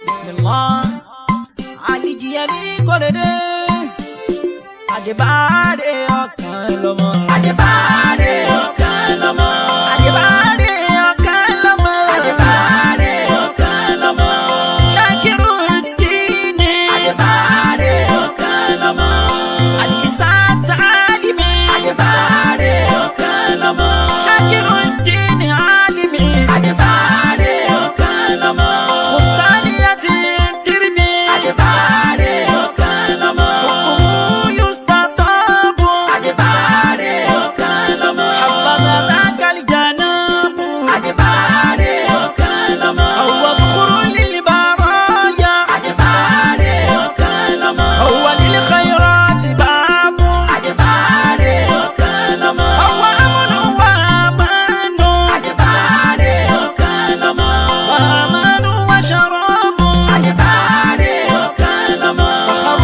Bismillah, Alijiyemi Korede, Ajibade ọ̀kan lọ́mọ. Àjẹbáre ọ̀kan lọ́mọ. Ajibade ọ̀kan lọ́mọ. Àjẹbáre ọ̀kan lọ́mọ. Shakirudini. Àjẹbáre ọ̀kan lọ́mọ. Alisa Talimi. Àjẹbáre ọ̀kan lọ́mọ. Shakirudini Alimi. Àjẹbáre ọ̀kan lọ́mọ. Mutaniyati Tirimi. Àjẹbáre ọ̀kan lọ́mọ. Yustatabu. Àjẹbáre ọ̀kan lọ́mọ. Abadaka aljanabu. Àjẹbáre ọ̀kan lọ́mọ. هو ذخر للبرايا. Àjẹbáre ọ̀kan lọ́mọ. هو للخيرات باب. Àjẹbáre ọ̀kan lọ́mọ. هو أمن وأمان. Àjẹbáre ọ̀kan lọ́mọ. وأمان وشراب. Àjẹbáre ọ̀kan lọ́mọ. فخر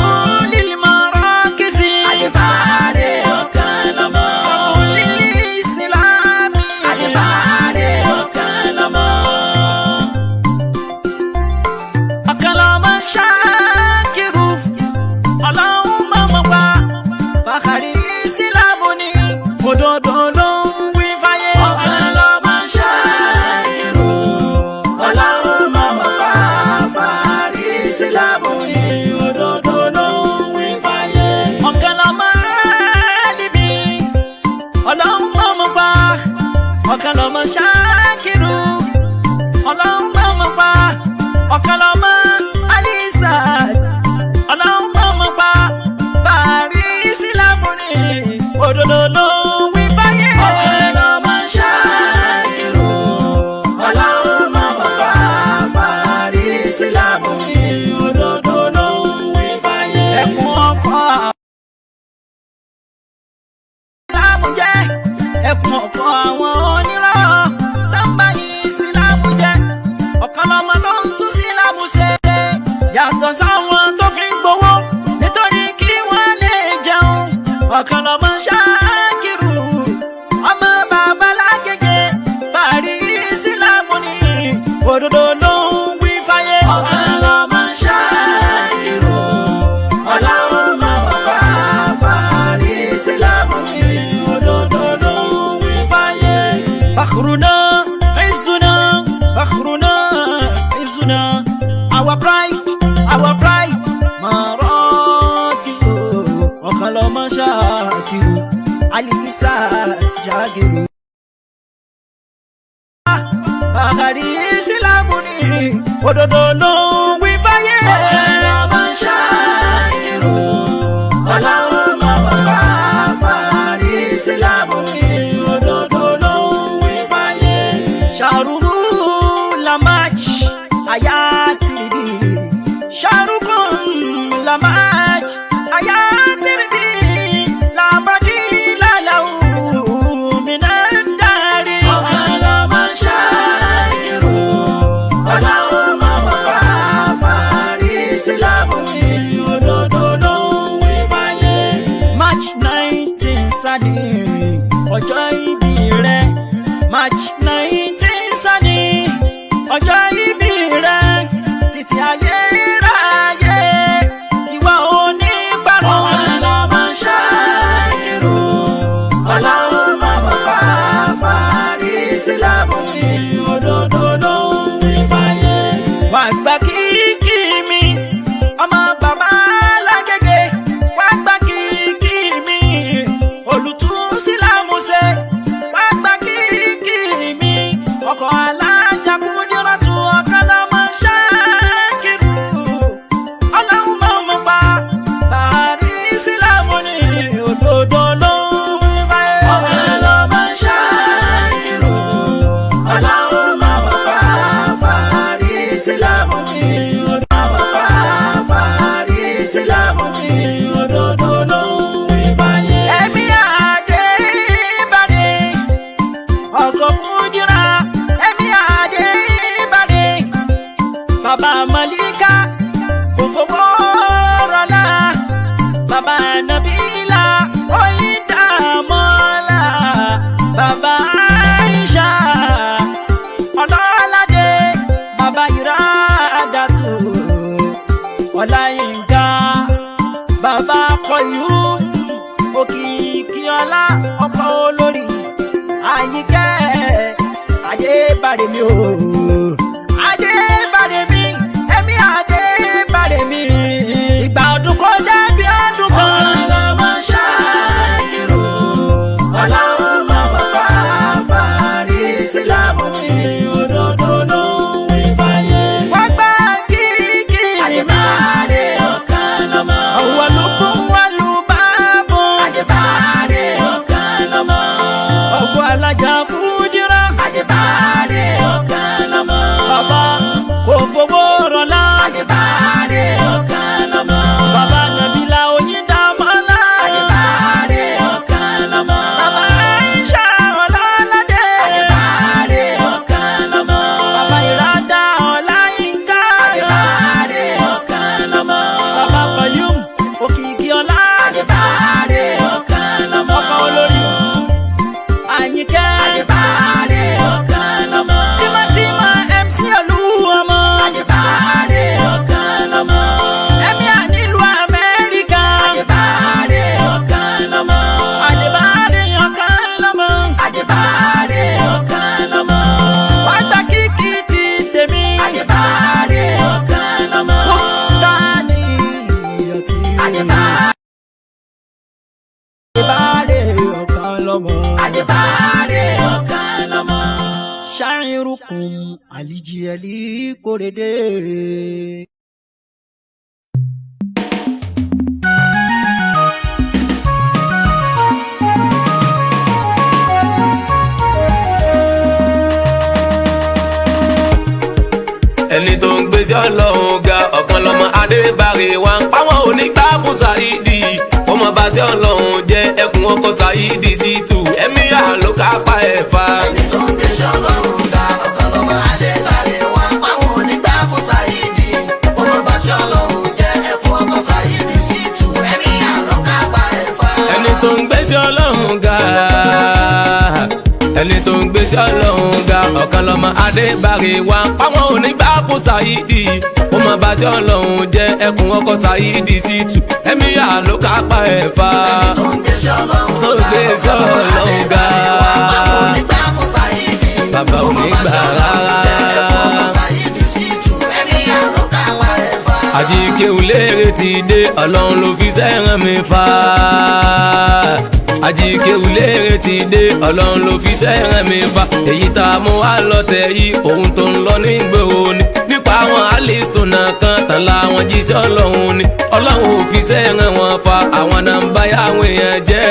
للمراكز. Àjẹbáre ọ̀kan lọ́mọ. فخر للإسلام. Àjẹbáre ọ̀kan lọ́mọ. Ọ̀kan lọ́mọ Ṣákìrù, ọlọ́run mọ̀mọ́ pa. Fàkàrí Ìsìlámù ni òdodo ló ń wí fáyé. Ọ̀kan lọ́mọ Ṣákìrù, ọlọ́run mọ̀mọ́ pa. Fàárí Ìsìlámù ni òdodo ló ń wí fáyé. Ọ̀kan lọ́mọ Álímì, ọlọ́run mọ̀mọ́ pa. Ọ̀kan lọ́mọ Ṣákìrù, ọlọ́run mọ̀mọ́ pa. Ọ̀kan lọ́mọ Alisat, ọlọ́run mọ̀mọ́ pa. Fàárí Ìsìlámù ni òdodo ló ń wí fáyé. Ọ̀kan lọ́mọ Ṣákìrù, ọlọ́run mọ̀mọ́ pa. Fàárí Ìsìlámù ni òdodo ló ń wí fáyé. Ẹkùn ọkọ̀ ìsìlámù jẹ́, ẹkùn ọkọ̀ àwọn onírọ̀ tó ń bá ìsìlámù jẹ́. Ọ̀kan lọ́mọ ló ń tún sílámù ṣe, yàtọ̀ sáwọn tó fi ń gbowó nítorí kí wọ́n lè jẹun. Ọ̀kan lọ́mọ Ṣákìrù, ọmọ bàbá Lágége, fàárí ìsìlámù ni òdodo ló ń wí fáyé. Ọ̀kan lọ́mọ Ṣákìrù, ọlọ́run mọ̀mọ́ pa. Fàárí Ìsìlámù ni òdodo ló ń wí fáyé. فخرنا عزنا، فخرنا عزنا، our pride, our pride, مراكز. Ọ̀kan lọ́mọ Ṣákìrù, Alisa Ṣákìrù. Fàkàrí Ìsìlámù ni òdodo ló ń wí fáyé. Ọ̀kan lọ́mọ Ṣákìrù, ọlọ́run mọ̀mọ́ pa. Fàárí Ìsìlámù ni òdodo ló ń wí fáyé. Ṣàrùrù lamach ayatiribi, ṣàrùkùn lamach ayatiribi, labadi lalau minandari. Ọ̀kan lọ́mọ Ṣákìrù, ọlọ́run mọ̀mọ́ pa. Fàárí Ìsìlámù ni òdodo ló ń wí fáyé. March 19 sani ọjọ́ ìbí rẹ̀. March 19 sani ọjọ́ ìbí rẹ̀, títí ayé ráyé ìwà onígbàrún. Ọ̀kan lọ́mọ Ṣákìrù, ọlọ́run mọ̀mọ́ pa. Fàárí Ìsìlámù ni òdodo ló ń wí fáyé. Wà gbà kíkì mi, ọmọ bàbá Lágége, wà gbà kíkì mi, olùtú sílámù ṣe, wà gbà kíkì mi, ọkọ̀ alájà Kúdírátù. Ọ̀kan lọ́mọ Ṣákìrù, ọlọ́run mọ̀mọ́ pa. Bàárí sílámù ni òdodo ló ń fẹ́. Ọ̀kan lọ́mọ Ṣákìrù, ọlọ́run mọ̀mọ́ pa. Fàárí Ìsìlámù ni òdodo mọ̀mọ́ pa. Fàárí Ìsìlámù ni òdodo ló ń wí fáyé. Ẹ̀mí àdé ìbàdí, ọkọ̀ Kúdírà, ẹ̀mí àdé ìbàdí, bàbá Màlíkà kò fowó rọlá, bàbá Nàbílà Oyindamola, bàbá Aisha Ọlọ́ládé, bàbá Ìrádàtú. Ọkọ olórí Àyìnkẹ́ Adébárè mi o. Adébárè mi, ẹ̀mí Adébárè mi. Ìgbà ọdún kọjá bí ọdún kan. Ọlọ́mọ ṣáàkìrò, ọlọ́run màmá fàáfàá rí sílámù ní òdodo ló ń wí fáyé. Wá gbá kíkì mi. Àjẹbáre ọ̀kan lọ́mọ. Ọ̀wọ́ ló kún wá lù bá bọ̀. Àjẹbáre ọ̀kan lọ́mọ. Ọ̀pọ̀ alájà kújìrá. Àjẹbáre ọ̀kan lọ́mọ. Bàbá kò fowó rọlá. Àjẹbáre ọ̀kan lọ́mọ. Bàbá Nàbílà Oyíndàmọ́lá. Àjẹbáre ọ̀kan lọ́mọ. Bàbá Aisha Ọlọ́ládé. Àjẹbáre ọ̀kan lọ́mọ. Bàbá Ìrádá Ọláyínká. Àjẹbáre ọ̀kan lọ́mọ. Bàbá Fayum Òkìkí Ọlá. Àjẹbáre ọ̀kan lọ́mọ. Ọkọ olórí Àyìnkẹ́. Àjẹbáre ọ̀kan lọ́mọ. Tímọ́tímọ́ MC Olúọmọ. Àjẹbáre ọ̀kan lọ́mọ. Ẹ̀mí ànílùú Amẹ́ríkà. Àjẹbáre ọ̀kan lọ́mọ. Àdèbárè ọ̀kan lọ́mọ. Àjẹbáre ọ̀kan lọ́mọ. Wá gba kíkì ti tèmi. Àjẹbáre ọ̀kan lọ́mọ. Dání ìyọ̀tí. Àdèbárè ọ̀kan lọ́mọ. Àjẹbáre ọ̀kan lọ́mọ. Ṣáírùkùn àlìjìẹ̀lì kórèdè. Ẹni tó ń gbèsè ọlọ́run ga, ọ̀kan lọ́mọ Adébárè wa ń pàwọn onígbà fún Saidi. Kó mọ bá sí ọlọ́run jẹ́, ẹkùn ọkọ̀ Saidi sí tù ẹ̀mí àlọ́ kápá ẹ̀ fa. Ẹni tó ń gbéṣẹ́ ọlọ́run ga, ọ̀kan lọ́mọ Adébárè wa ń pàwọn onígbà fún Saidi. Ó mọ bá ṣe ọlọ́run jẹ́, ẹkún ọkọ̀ Saidi sí tù ẹ̀mí àlọ́ kápá ẹ̀ fà. Ẹni tó ń gbèsè ọlọ́run ga, ẹni tó ń gbèsè ọlọ́run ga, ọ̀kan lọ́mọ Adébárè wa ń pàwọn onígbà fún Saidi. Kó mọ bá sí ọlọ́run jẹ́, ẹkùn ọkọ̀ Saidi sí tù ẹ̀mí àlọ́ kápá ẹ̀ fa. Ẹni tó ń gbéṣẹ́ ọlọ́run Tó ń ga, gbéṣẹ́ ọ̀kan lọ́mọ ọlọ́run ga. Adébárè wa ń pàwọn onígbà fún Saidi. Bàbá Ó ò mọ ní bá gbà ṣe ọlọ́run jẹ́, rárá. ẹkún ọkọ̀ Saidi sí tù ẹ̀mí àlọ́ kápá ẹ̀ fà. Àjíkéwulére ti dé, ọlọ́run ló fi sẹ́ràn mi fa. Àjíkéwulére ti dé, ọlọ́run ló fi sẹ́ràn mi fa. Èyí tá a mú wá lọ́tẹ̀ yìí, ohun tó ń lọ nígboro ni. Nípa àwọn àlìsùnà kan tàn láwọn jíṣẹ́ ọlọ́run ni. Ọlọ́run ò fi sẹ́ràn wọn fa, àwọn náà ń bá yàwọn èèyàn jẹ́,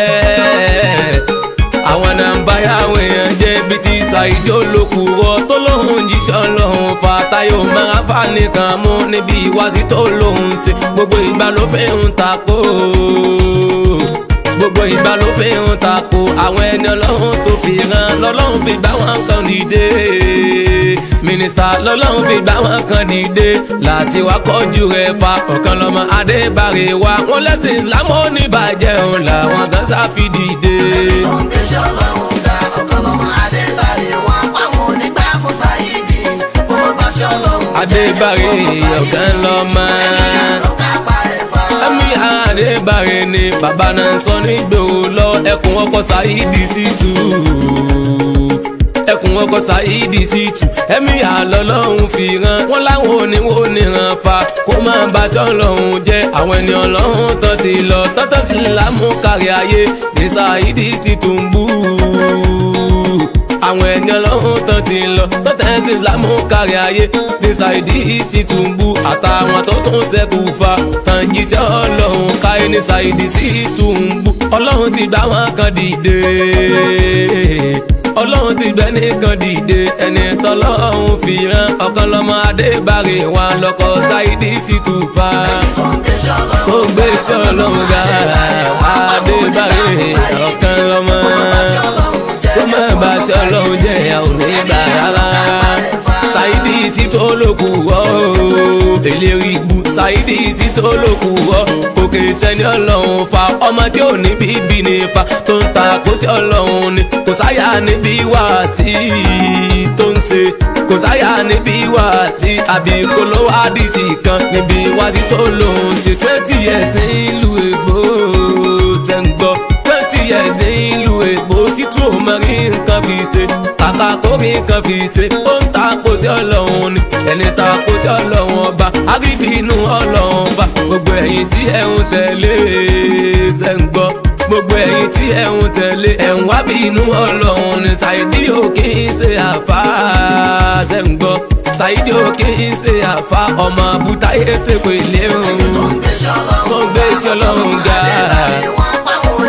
àwọn náà ń bá yàwọn èèyàn jẹ́, bí ti Saidi olókùrọ̀ tó lóhùn jíṣẹ́ ọlọ́run fa táyọ̀ máa fà nìkan mú níbi ìwásí tó lóhùn ṣe. Gbogbo ìgbà ló fi ń takò, gbogbo ìgbà ló fi ń takò àwọn ẹni ọlọ́run tó fi ràn, lọ́lọ́run fi gbá wọn kan dìde. Mínísítà lọ́lọ́run fi gbá wọn kan dìde láti wá kọjú rẹ̀ fa. Ọ̀kan lọ́mọ Adébárè wa, wọn lẹ́sìn Ìsìlámù oníbàjẹ́ òun làwọn kan sáfi dìde. Tó ń gbéṣẹ́ ọlọ́run ga, ọ̀kan lọ́mọ Adébárè wa ń pàwọn onígbà fún Saidi. Ó mọ bá ṣe ọlọ́run jẹ́, Adébárè ẹkún ọkọ̀ Saidi ọ̀kan sí tù lọ́mọ. ẹ̀mí àlọ́ kápá ẹ̀ fà. Ẹ̀mí Adébárè ni bàbá náà sọ nígboro lọ, ẹkùn ọkọ̀ Saidi sí tù, ẹkùn ọkọ̀ Saidi sí tù ẹ̀mí àlọ́lọ́hún fi ràn wọ́n láwọn oníwó níran fa kó má bá ṣe ọlọ́run jẹ́. Àwọn ẹni ọlọ́run tán ti lọ tọ́tọ́ sí lámú kárí ayé ní Saidi sí tù ń bú. Àwọn ẹni ọlọ́run tán ti lọ tọ́tẹ́ sí lámú kárí ayé ní Saidi sí tù ń bú, àtàwọn tó tún ṣẹ́kù fa tàn jíṣẹ́ ọlọ́run káyé ní Saidi sí tù ń bú. Ọlọ́run ti gbá wọn kan dìde, ọlọ́run ti gbẹ́ nìkan dìde, ẹni tọ́lọ́run fi rán, ọ̀kan lọ́mọ Adébárè wa lọ́kọ̀ Saidi sí tù fa. Tó ń gbéṣẹ́ ọlọ́run Tó gbéṣẹ́ ọlọ́run ga, Adébárè ọ̀kan lọ́mọ. Kó má bá ṣe ọlọ́run jẹ́, ìyá ò ní gbà rárá. Saidi sí tó lókù wọ́ o, èlérí ibu Saidi sí tó lókù wọ́. Òkè sẹ́ni ọlọ́run fa, ọmọ tí ò ní bíbí ní fa tó ń ta kó sí ọlọ́run ni kò sáyà níbí wá sí tó ń ṣe, kò sáyà níbí wá sí àbí kò lówó àdìsí kan níbi wá sí tó lòun ṣe. 20 years nílùú Ègbó, ṣe ń gbọ́, 20 years nílùú Ègbó. Ṣítù ò mọ rí nǹkan fi ṣe, kàkà kó rí nǹkan fi ṣe, ó ń ta kò sí ọlọ́run ni. Ẹni ta kò sí ọlọ́run ọba, àríbínú ọlọ́run ọba. Gbogbo ẹ̀yin tí ẹ̀ ń tẹ̀lé ṣe ń gbọ́, gbogbo ẹ̀yin tí ẹ̀ ń tẹ̀lé ẹ̀ ń wá bí inú ọlọ́run ni. Saidi ò kì í ṣe àfa, ṣe ń gbọ́, Saidi ò kì í ṣe àfa, ọmọ abútáyé ṣe pèlè òun tó ń gbé iṣẹ́ ọlọ́run ga.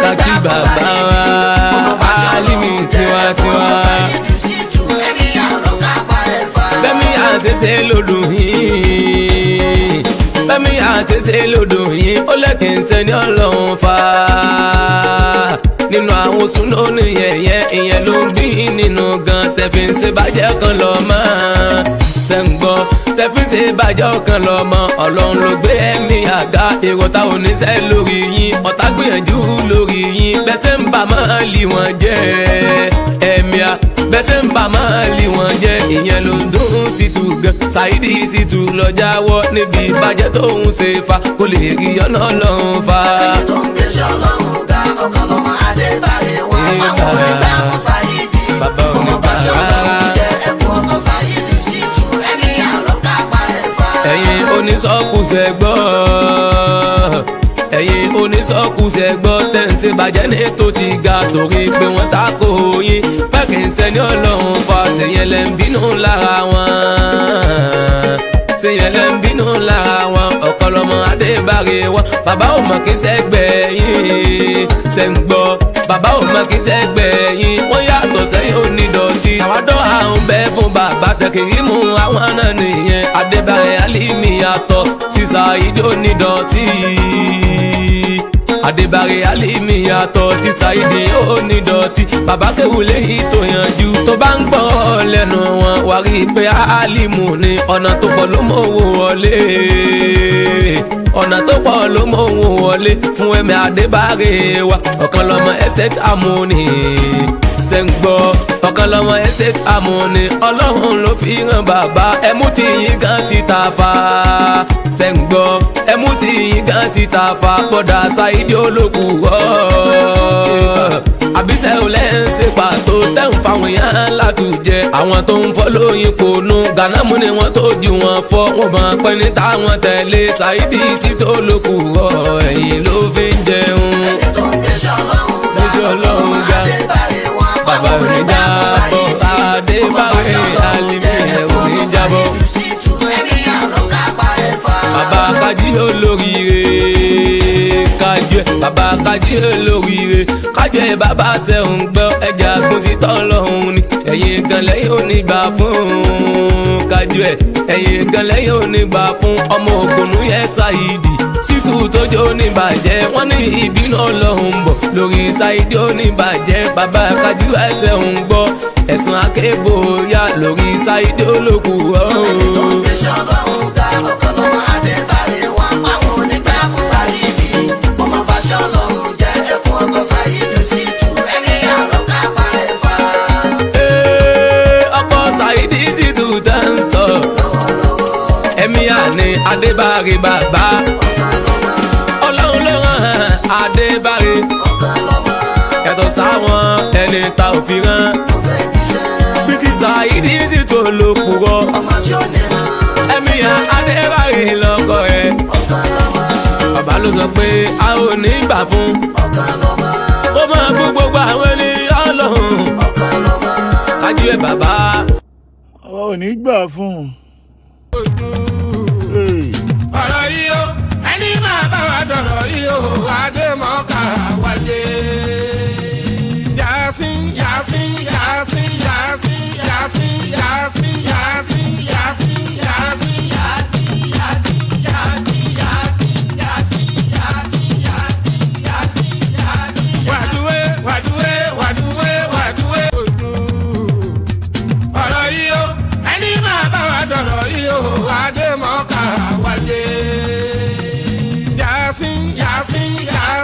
Kàkí bàbá wa Álímì tiwantiwa, bẹ́ẹ̀ni àṣẹṣe lòdù yìí, bẹ́ẹ̀ni àṣẹṣe lòdù yìí, ó lẹ́kìn sẹ́ni ọlọ́run fa nínú àwọn súná oníyẹ̀yẹ́, ìyẹn ló ń bí nínú gan tẹ̀fí ń ṣe bàjẹ́ kan lọ mọ́, ṣe ń gbọ́, tẹ̀fí ń ṣe bàjẹ́ kan lọ mọ́. Ọlọ́run ló gbé ẹ̀mí àga èrò táwọn oníṣẹ́ lórí yín, ọ̀tá gbìyànjú lórí yín, bẹ́sẹ̀ ń bà máa lì wọ́n jẹ́ ẹ̀mí à, bẹ́sẹ̀ ń bà máa lì wọ́n jẹ́, ìyẹn ló ń dún sí tu gan. Saidi Shittu lọ jáwọ́ níbi ìbàjẹ́ tó ń ṣe fa, kó lè rí ọ̀nà ọlọ́run fa. Tó ń gbéṣẹ́ ọlọ́run ga, ọ̀kan lọ́mọ Adébáyé wọn àwọn onígbà fún Saidi. Bàbá Ọmọ onígbà bàṣẹ ọlọ́run rárá. jẹ́ ẹkún ọkọ Saidi Shittu, ẹni àlọ́ká parẹ́ fa. Ẹ̀yin onísọkúsẹ gbọ́, ẹ̀yin onísọkúsẹ gbọ́, tẹ̀sí bàjẹ́ ní tó ti ga torí pé wọ́n tako yín pẹ́kì ń sẹ́ni ọlọ́run fa, ṣèyẹn lẹ́ ń bínú lára wọn, ṣèyẹn lẹ́ ń bínú lára wọn. Ọ̀kọ́lọ́mọ Adébáre wọn, bàbá ò mọ̀ kí sẹ́gbẹ́ yín, ṣe ń gbọ́, bàbá ò mọ̀ kí sẹ́gbẹ́ yín, wọ́n yàtọ̀ sẹ́yìn onídọ̀tí. Àwọn dọ́ àwọn bẹ́ẹ̀ fún bàbá tẹkìrì mú àwọn náà nìyẹn. Adébáre Álímì yàtọ̀ sí Saidi onídọ̀tí. Adébáre Álímì yàtọ̀ tí Saidi onídọ̀tí. Bàbá kéwù léyìí tó yanjú, tó bá ń gbọ́ lẹ́nu wọn wá rí i pé Álímù ni. Ọ̀nà tó pọ̀ ló mọ̀ owó wọlé, ọ̀nà tó pọ̀ ló mọ̀ owó wọlé fún ẹ̀mí Adébáre wa. Ọ̀kan lọ́mọ ẹsẹ̀ amúni, ṣe ń gbọ́, ọ̀kan lọ́mọ ẹsẹ̀ amúni, ọlọ́run ló fi ràn bàbá ẹmú tí yín gan síta fa, ṣe ń gbọ́, ẹmú tí yín gan síta fa, bọ́dà Saidi olókùú ọ́ àbísẹ́ ò lẹ́ ń ṣe pàtó tẹ́ ń fáwọn èèyàn látùjẹ. Àwọn tó ń fọ́ lóyún kò nu gànámù ni wọ́n tó ju wọn fọ́, wọn mọ̀ pé ní táwọn tẹ̀lé Saidi Shittu olókùú ọ́, ẹ̀yìn ló fi ń jẹun. Ẹni tó ń gbéṣẹ́ ọlọ́run ga, Gbéṣẹ́ ọ̀kan lọ́mọ ọlọ́run ga. Adébáyé wọn Bàbá àwọn ò ní onígbà fún jábọ́, Saidi. Ọmọ Adébáre bàṣẹ ọlọ́run Álímì jẹ́ ẹ̀ ò ẹkún ní ọkọ jábọ́. Saidi Shittu, ẹni àlọ́ká parẹ́ fa. Bàbá kájí olóríire kájú ẹ, bàbá kájí olóríire kájú ẹ, bàbá sẹ́hùn gbọ́ ẹja gún sí tọ́lọ́hún ni. Ẹ̀yin gan lẹ́yìn onígbà fún kájú ẹ, ẹ̀yin gan lẹ́yìn onígbà fún ọmọ ògùnú yẹn Saidi Shittu tójó oníbàjẹ́, wọ́n ní ìbínú ọlọ́run bọ̀ lórí Saidi oníbàjẹ́. Bàbá kájú ẹsẹ̀ ń gbọ́ ẹ̀sùn akébóyá lórí Saidi olókùú Ẹni tó ń ọ̀hún. gbéṣẹ́ ọlọ́run ga, ọ̀kan lọ́mọ Adébáyé wọn àwọn onígbà fún Saidi. Ọmọ bàṣẹ ọlọ́run jẹ́ ẹkún ọkọ Saidi Shittu, ẹni àlọ́ká parẹ́ fa. Ee, ọkọ Saidi Shittu tá ń sọ ẹ̀mí àní Adébáre bàbá, ọlọ́run ló rán Adébáre yàtọ̀ sáwọn ẹni ta ò fi rán bí ti Saidi Shittu olókùrọ̀, Ọmọ tí ó ní mọ́, ẹ̀mí Adébáre lọ́kọ ẹ̀. ọ̀kan lọ́mọ, Bàbá ló sọ pé a ò ní gbà fún ọ̀kan lọ́mọ, kó máa bú gbogbo àwọn ènìyàn ọlọ́run ọ̀kan lọ́mọ. kájú ẹ̀ bàbá. Àwa ò ní gbà fún un. Hey. Ọ̀rọ̀ yìí o, ẹni máa bá wa sọ̀rọ̀ yìí o, Adémọ́ká wálé. Yàsín Yàsín Yàsín Yàsín Yàsín Yàsín Yàsín Yàsín Yàsín Yàsín Yàsín Yàsín Yàsín Yàsín Yàsín Yàsín Yàsín Yàsín. Wàdúwé wàdúwé wàdúwé wàdúwé. Ọ̀rọ̀ yìí o, ẹni máa bá wa sọ̀rọ̀ yìí o, Adémọ́ká wálé. Yàsín Yàsín Yàsín.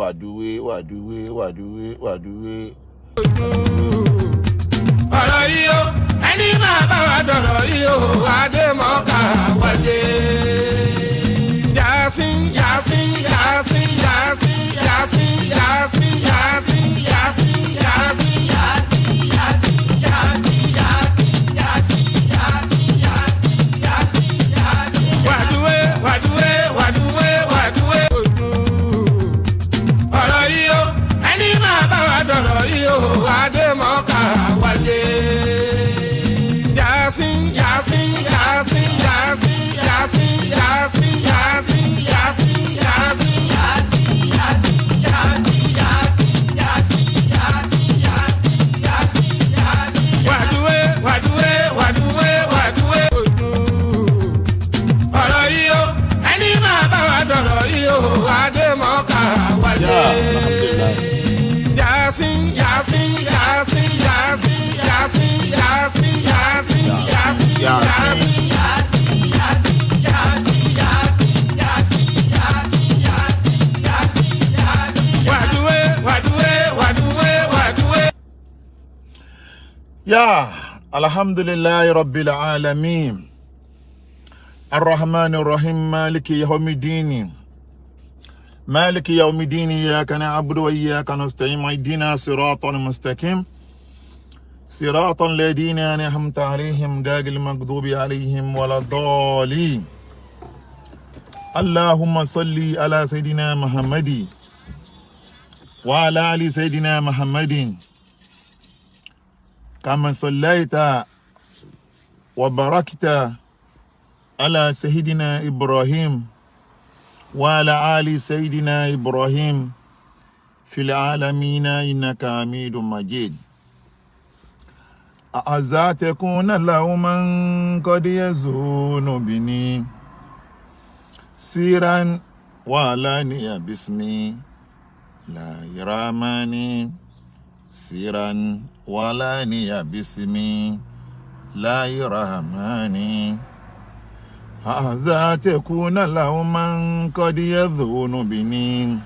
Wàdúwé wàdúwé wàdúwé wàdúwé. Ọ̀rọ̀ yìí o, ẹni máa bá wa sọ̀rọ̀ yìí o, Adémọ́ká wọlé. Yasin Yasin Yasin Yasin Yasin Yasin Yasin Yasin Yasin Yasin Yasin Yasin Yasin Yasin Yasin Yasin Yasin Yasin. Wàdúwé wàdúwé wàdúwé wàdúwé. Ọ̀rọ̀ yìí o, ẹni máa bá wa sọ̀rọ̀ yìí o, Adémọ́ká wọlé. Yasin Yasin Yasin Yasin Yasin Yasin Yasin Yasin Yasin Yasin Yasin Yasin Yasin Yasin Yasin Yasin Yasin Yasin. Wàdúwé wàdúwé wàdúwé wàdúwé. Ọ̀rọ̀ yìí o, ẹni máa bá wa sọ̀rọ̀ yìí o, Adémọ́ká wọlé. Yá, alhamdulillah. Yasin Yasin Yasin Yasin Yasin Yasin Yasin Yasin Yasin. Yasin. Yasin Yasin Yasin Yasin Yasin Yasin Yasin Yasin. Wàdúwé wàdúwé wàdúwé wàdúwé. Ya, alhamdulillahi rabbil alamin. الرحمن الرحيم مالك يوم الدين مالك يوم الدين إياك نعبد وإياك نستعين اهدنا صراط المستقيم صراط الذين أنعمت عليهم غير المغضوب عليهم ولا الضالين. اللهم صل على سيدنا محمد وعلى آل سيدنا محمد كما صليت وباركت على سيدنا إبراهيم وعلى آل سيدنا إبراهيم في العالمين إنك حميد مجيد. أعزى تكون له من قد يزون بني سيرا وعلانية باسمي لا يرامني سيرا وعلانية باسمي لا يرحمني. هذا تكون له من قد يظن بني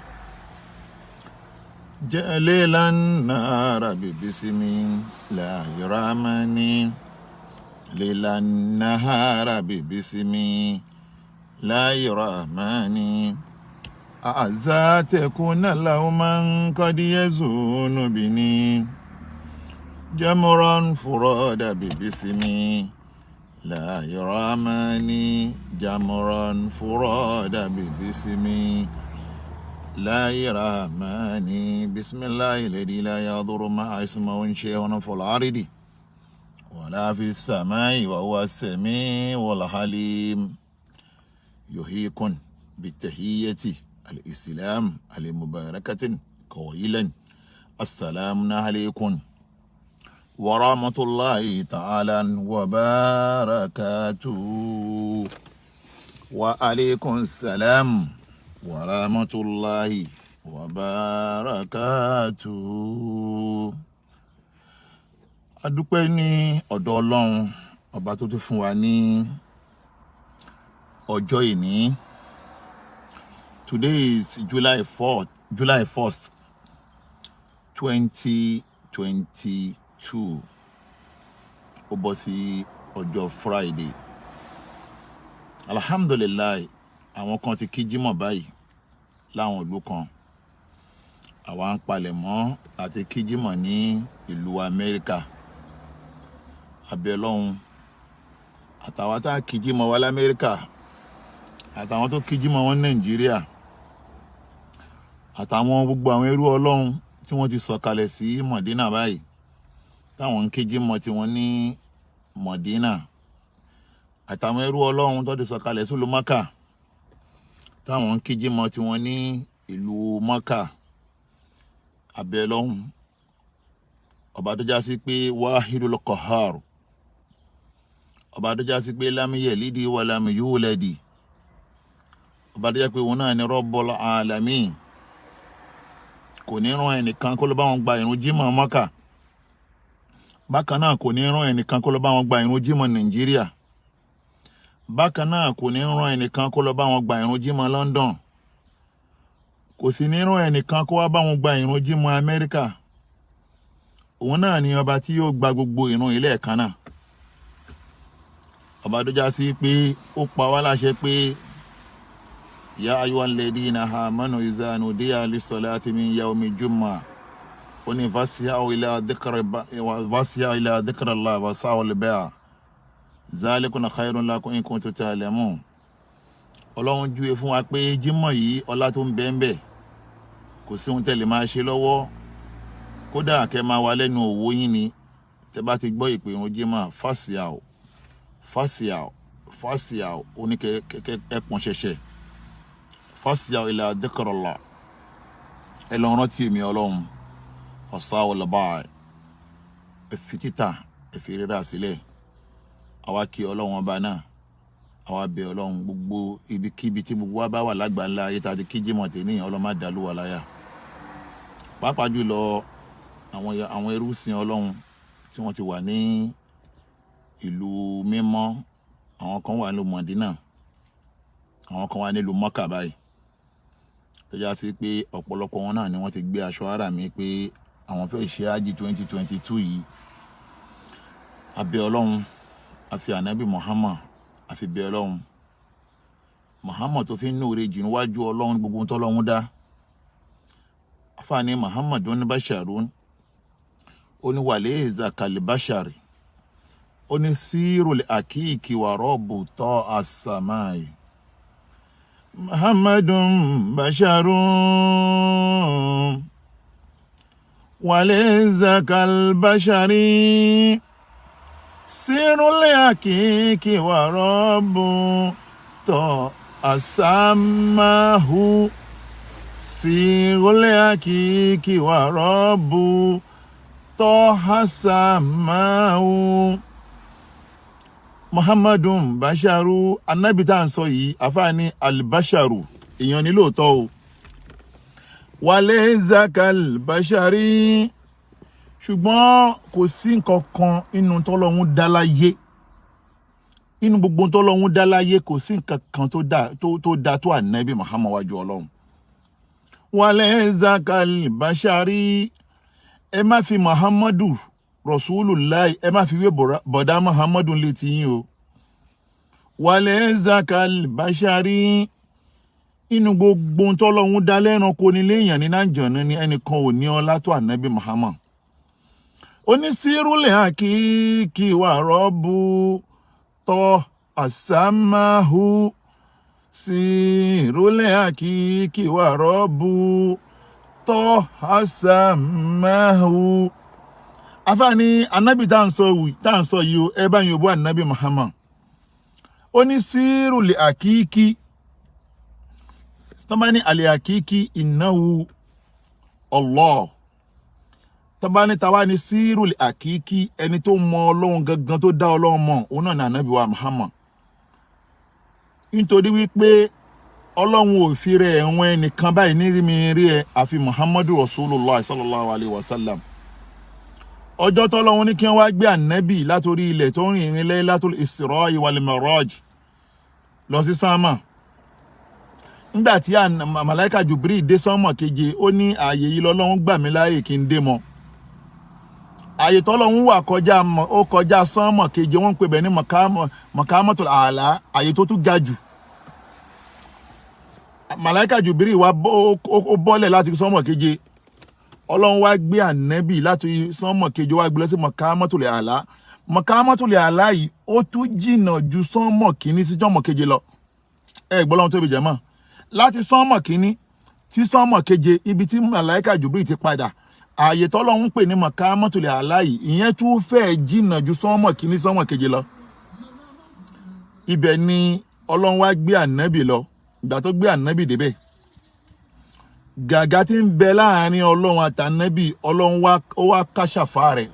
جليل النار ببسم لا يرامني ليل النهار ببسم لا يرحمني. أعزى تكون له من قد يزون بني جمرا فراد ببسمي لا يرامني جمرا فراد ببسمي لا يرامني. بسم الله الذي لا يضر مع اسمه شيء في الأرض ولا في السماء وهو السميع العليم. يحييكم بالتحية الإسلام المباركة قائلا السلام عليكم ورحمة الله تعالى وبركاته. وعليكم السلام ورحمة الله وبركاته. A dúpẹ́ ní ọ̀dọ̀ Ọlọ́run ọba tó tún fún wa ní ọjọ́ ìní. Today is July 4th, July 1st, 2022. Ó bọ́ sí ọjọ́ Friday. Alhamdulillahi, àwọn kan ti kí jímọ̀ báyìí láwọn ìlú kan. Àwa ń palẹ̀ mọ́ àti kí jímọ̀ ní ìlú Amẹ́ríkà. Abẹ́ Ọlọ́run, àtàwọn tá a kí jímọ̀ wa l'Amẹ́ríkà, àtàwọn tó kí jímọ̀ wọn ní Nàìjíríà, àtàwọn gbogbo àwọn ẹrú Ọlọ́run tí wọ́n ti sọ̀kalẹ̀ sí Mọ̀dínà báyìí, táwọn ń kí jímọ̀ tí wọ́n ní Mọ̀dínà, àtàwọn ẹrú Ọlọ́run tó ti sọ̀kalẹ̀ sílùú Mọ́kà, táwọn ń kí jímọ̀ tí wọ́n ní ìlú Mọ́kà. Abẹ́ Ọlọ́run ọba tó já sí pé Wahidul Qahar, ọba tó já sí pé lam yalidi wa lam yuladi, ọba tó já pé òun náà ní Rabbul Alamin, kò ní rán ẹnìkan kó ló bá wọn gba ìrun jímọ̀ Mọ́kà. Bákan náà kò ní rán ẹnìkan kó ló bá wọn gba ìrun jímọ̀ Nàìjíríà. Bákan náà kò ní rán ẹnìkan kó lọ bá wọn gba ìrun jímọ̀ London. Kò sì ní rán ẹnìkan kó wá bá wọn gba ìrun jímọ̀ Amẹ́ríkà. Òun náà ni ọba tí yóò gba gbogbo ìrun ilé ẹ̀kan náà. Ọba tó já sí pé ó pa wá láṣẹ pé ya ayyuhal ladina amanu iza nudiya lis-salati min yawmi jumu'ah, ó ní fasi'aw ila dhikri fasi'aw ila dhikrillahi was'aw al-bay' zalikum khayrun lakum in kuntum ta'lamun. Ọlọ́run júwe fún wa pé jímọ̀ yìí, ọlá tó ń bẹ ń bẹ, kò sí ohun tẹ́lẹ̀ máa ṣe lọ́wọ́, kódà kẹ́ máa wà lẹ́nu òwò yín ni. Tẹ́ bá ti gbọ́ ìpè ìrun jímọ̀, fasi'aw, fasi'aw, fasi'aw, oníkẹ́kẹ́ ẹ̀pọ̀n ṣẹ̀ṣẹ̀, fasi'aw ila dhikrillah, ẹ lọ rántí èmi Ọlọ́run, was'aw al-bay', ẹ fi títà, ẹ fi rírà sílẹ̀. Àwa kí Ọlọ́run ọba náà, àwa bẹ̀ Ọlọ́run, gbogbo ibikíbi tí gbogbo wa bá wà lágbàńlá ayé tá a ti kí jímọ̀ tèmi, Ọlọ́run má dàlú wa láyà, pàápàá jùlọ àwọn ẹrúsìn Ọlọ́run tí wọ́n ti wà ní ìlú mímọ́. Àwọn kan wà nílùú Mọ̀dínà, àwọn kan wà nílùú Mọ́kà báyìí, tó já sí pé ọ̀pọ̀lọpọ̀ wọn náà ni wọ́n ti gbé aṣọ ara mi pé àwọn fẹ́ ṣe ájì 2022 yìí. A bẹ̀ Ọlọ́run, a fi ànábì Muhammad, a fi bẹ̀ Ọlọ́run, Muhammad tó fi ń nóore jù níwájú Ọlọ́run gbogbo tọ́lọ́run dá. Afaani Muhammad ní basharun, ó ní wàlẹ́ zakali bashari, ó ní sírùlẹ̀ àkíkì wà rọ́ọ̀bù tọ́ àsàmáì. Muhammadun basharun wàlẹ́ zakali bashari sírùlẹ̀ àkíkì wà rọ́ọ̀bù tọ́ àsàmáhù, sírùlẹ̀ àkíkì wà rọ́ọ̀bù tọ́ àsàmáhù. Muhammadun basharu, anabi tá à ń sọ yìí, àfáàní albasharu, èèyàn ní lóòótọ́ o, wàlẹ́ zakal bashari, ṣùgbọ́n kò sí nǹkan kan inú tọ́lọ́hún dá láyé, inú gbogbo tọ́lọ́hún dá láyé, kò sí nǹkan kan tó dá tó dá tó ànábì Muhammad wájú Ọlọ́run. Wàlẹ́ zakal bashari, ẹ má fi Muhammadu Rasulullah, ẹ má fi wé bọ̀dá Muhammadu létí yín o. Wàlẹ́ zakal bashari, inú gbogbo tọ́lọ́hún dá lẹ́ranko ní léèyàn ní nàìjọ̀nù ní, ẹnìkan ò ní ọlá tó ànábì Muhammad. Onísírúlẹ̀ àkíkí wà rọ́bù tọ́ àsámáhù, sírúlẹ̀ àkíkí wà rọ́bù tọ́ àsámáhù. Afáàní anábì tá à ń sọ yìí o, ẹ bá yín òbú ànábì Muhammad. Onísírúlẹ̀ àkíkí, tọ́ba ní àlẹ́ àkíkí ìnáwó Allah, tọ́ba ní tàwa ní sírùlì àkíkí, ẹni tó mọ Ọlọ́run gangan, tó dá Ọlọ́run mọ̀, òun náà ní ànábì wa Muhammad. Nítorí wípé Ọlọ́run ò fi rẹ̀ ẹ̀wọ̀n ẹnìkan báyìí ní rí mi rí ẹ àfi Muhammadu Rasulullah sallallahu alayhi wa sallam. Ọjọ́ tọ́lọ́run ní kí wọ́n wá gbé ànábì látòrí ilẹ̀ tó ń rìn ìrìn Laylatul Isra wal Miraj lọ sí sámà, nígbà tí màláíkà Jubril dé sánmọ̀ keje, ó ní ààyè yìí lọ́lọ́run gbà mí láàyè kí n dé mọ́. Ààyè tọ́lọ́run wà kọjá, ó kọjá sánmọ̀ keje. Wọ́n ń pè bẹ́ẹ̀ ní mọ̀kámọ́tò àlá, ààyè tó tún ga jù. Màláíkà Jubril wá ó bọ́lẹ̀ láti sánmọ̀ keje. Ọlọ́run wá gbé ànẹ́bì láti sánmọ̀ keje, wá gbé lọ sí mọ̀kámọ́tò àlá. Mọ̀kámọ́tò àlá yìí, ó tún jìnnà ju sánmọ̀ kìíní sí sánmọ̀ keje lọ. Ẹ gbọ́ lọ́run tóbi jẹ́ mọ́, láti sánmọ̀ kìíní sí sánmọ̀ keje, ibi tí màláíkà Jubril ti padà, ààyè tọ́lọ́run ń pè ní mọ̀kámọ́tòlẹ̀ àlá yìí, ìyẹn tún fẹ́ẹ̀ jìnnà ju sánmọ̀ kìíní sánmọ̀ keje lọ. Ibẹ̀ ni Ọlọ́run wá gbé ànábì lọ. Ìgbà tó gbé ànábì débẹ̀, gàgà tí ń bẹ láàrin Ọlọ́run àtànábì, Ọlọ́run wá ó wá káṣàfà rẹ̀,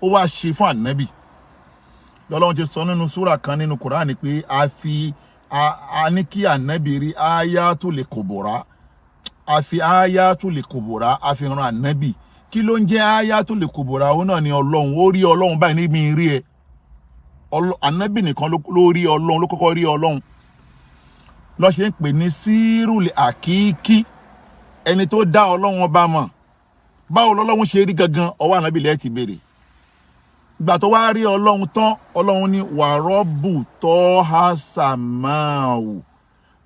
ó wá ṣe fún ànábì. Lọ́lọ́run ti sọ nínú súrà kan nínú Kùránì pé a fi a ní kí ànábì rí ayatul kubura, a fi ayatul kubura, a fi ran ànábì. Kí ló ń jẹ́ ayatul kubura? Òun náà ni Ọlọ́run. Ó rí Ọlọ́run báyìí níbi rí ẹ. Ànábì nìkan ló rí Ọlọ́run, ló kọ́kọ́ rí Ọlọ́run, ló ṣe ń pè ní sírùlẹ̀ àkíkí. Ẹni tó dá Ọlọ́run ọba mọ̀, báwo lọ́lọ́run ṣe rí gangan, ọwọ́ ànábì lẹ́ẹ̀ ti béèrè. Ìgbà tó wá rí Ọlọ́run tán, Ọlọ́run ní wàrọ́bù tọ́ha sàmáwù.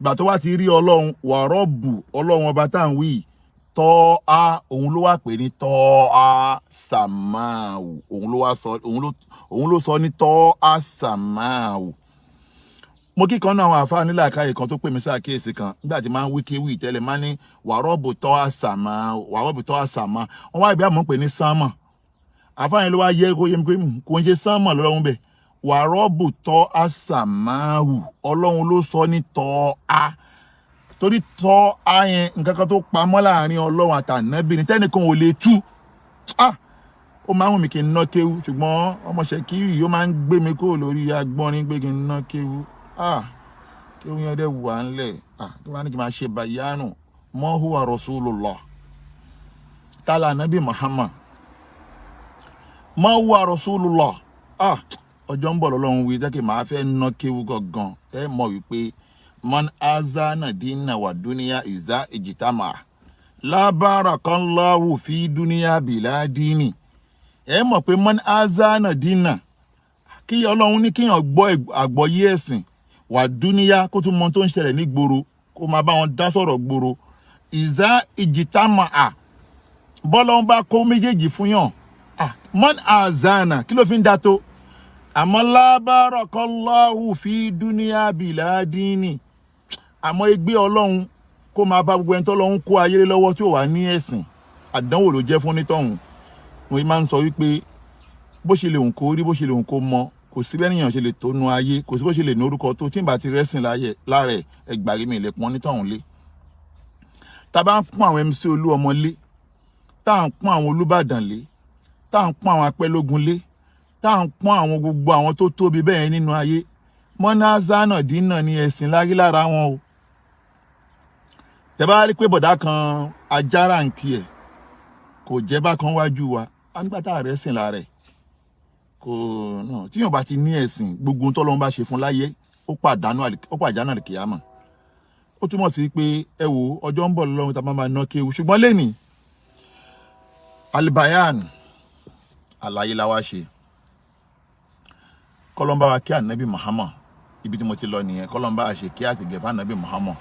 Ìgbà tó wá ti rí Ọlọ́run, wàrọ́bù, Ọlọ́run ọba tá à ń wí tọ́ha, òun ló wá pè ní tọ́ha sàmáwù. Òun ló wá sọ, òun ló sọ ní tọ́ha sàmáwù. Mo kíkan náà àwọn àfáà nílà káyè kan tó pè mí sáàkíyèsí kan nígbà tí máa ń wí kéwì tẹ́lẹ̀, máa ní wàrọ́bù tọ́ha sàmá, wàrọ́bù tọ́ha sàmá. Wọ́n wá ìbí àmọ́ pè ní sánmà. Àfáà yẹn ló wá yẹ kó yẹ mi pé kò ń ṣe sánmà lọ́lọ́run bẹ̀. Wàrọ́bù tọ́ àsàmáhù, Ọlọ́run ló sọ ní tọ́ a, torí tọ́ a yẹn nǹkan kan tó pamọ́ láàrin Ọlọ́run àtànábì ní tẹ́nìkan ò lè tú. Ah, ó máa ń wù mí kí n ná kéwú, ṣùgbọ́n ọmọọṣẹ́ kiri ó máa ń gbé mi kúrò lórí agbọ́nrin pé kí n ná kéwú. Ah, kéwú yẹn dẹ̀ wà ńlẹ̀. Ah, kí wọ́n á ní kí n máa ṣe bàyánù mọ́ huwa rasulullah tálà ànábì Muhammad mọ́ huwa rasulullah. Ah, ọjọ́ ń bọ̀ lọ́lọ́run wí jẹ́ kí màá fẹ́ ná kéwú gangan. Ẹ mọ̀ wípé man azana dina wa dúníyà ìzá ìjìtàmà lábàràkánláwù fi dúníyà bìlá dínì. Ẹ mọ̀ pé man azana dina, kí Ọlọ́run ní kíyàn gbọ́ àgbọ́yé ẹ̀sìn, wà dúníyà, kó tún mọ tó ń ṣẹlẹ̀ ní gbòòrò, kó máa bá wọn dá sọ̀rọ̀ gbòòrò, ìzá ìjìtàmà à bọ́lọ́run bá kó méjèèjì fún yàn. Ah, man azana, kí ló fi ń da tó? Àmọ́ lábàràkọ́láhù fi dúníyà bìlá dínì, àmọ́ ẹgbẹ́ Ọlọ́run kó máa bá gbogbo ẹni tó lọ́hún kó ayé lọ́wọ́ tí ò wá ní ẹ̀sìn, àdánwò ló jẹ́ fún onítọ̀hún. Mo máa ń sọ wípé bó ṣe lè hùn kó rí, bó ṣe lè hùn kó mọ, kò sí bẹ́ẹ̀ nìyàn ṣe lè tónu ayé, kò sí bó ṣe lè ní orúkọ tó, tí n bá ti rẹ́sìn lára ẹ̀, ẹgbàá mi lè pọ́n onítọ̀hún lé. Tá a bá ń pọ́n àwọn MC Olúọmọ lé, tá à ń pọ́n àwọn Olúbàdàn lé, tá à ń pọ́n àwọn Apẹ́lógún lé, tá à ń pọ́n àwọn gbogbo àwọn tó tóbi bẹ́ẹ̀ nínú ayé, mọ́názánà dínà ní ẹ̀sìn lárí lára wọn o. Tẹ́ bá rí pé bọ̀dá kan ajára ń kí ẹ̀ kò jẹ́ bákan wájú wa, á nígbà tá a rẹ̀ sìn lára ẹ̀ kò náà. Tí yóò bá ti ní ẹ̀sìn, gbogbo ohun tọ́lọ́run bá ṣe fún láyé, ó pàdánù àlìkìyámà. Ó túmọ̀ sí pé ẹ wo ọjọ́ ń bọ̀ lọ́run tá a máa ná kéwu. Ṣùgbọ́n lẹ́nìí, alibayan àlàyé la wá ṣe. Kọlọ́mbà wa kí ànábì Muhammad, ibi tí mo ti lọ nìyẹn. Kọlọ́mbà wa ṣe kí àtìgẹ̀ fún ànábì Muhammad,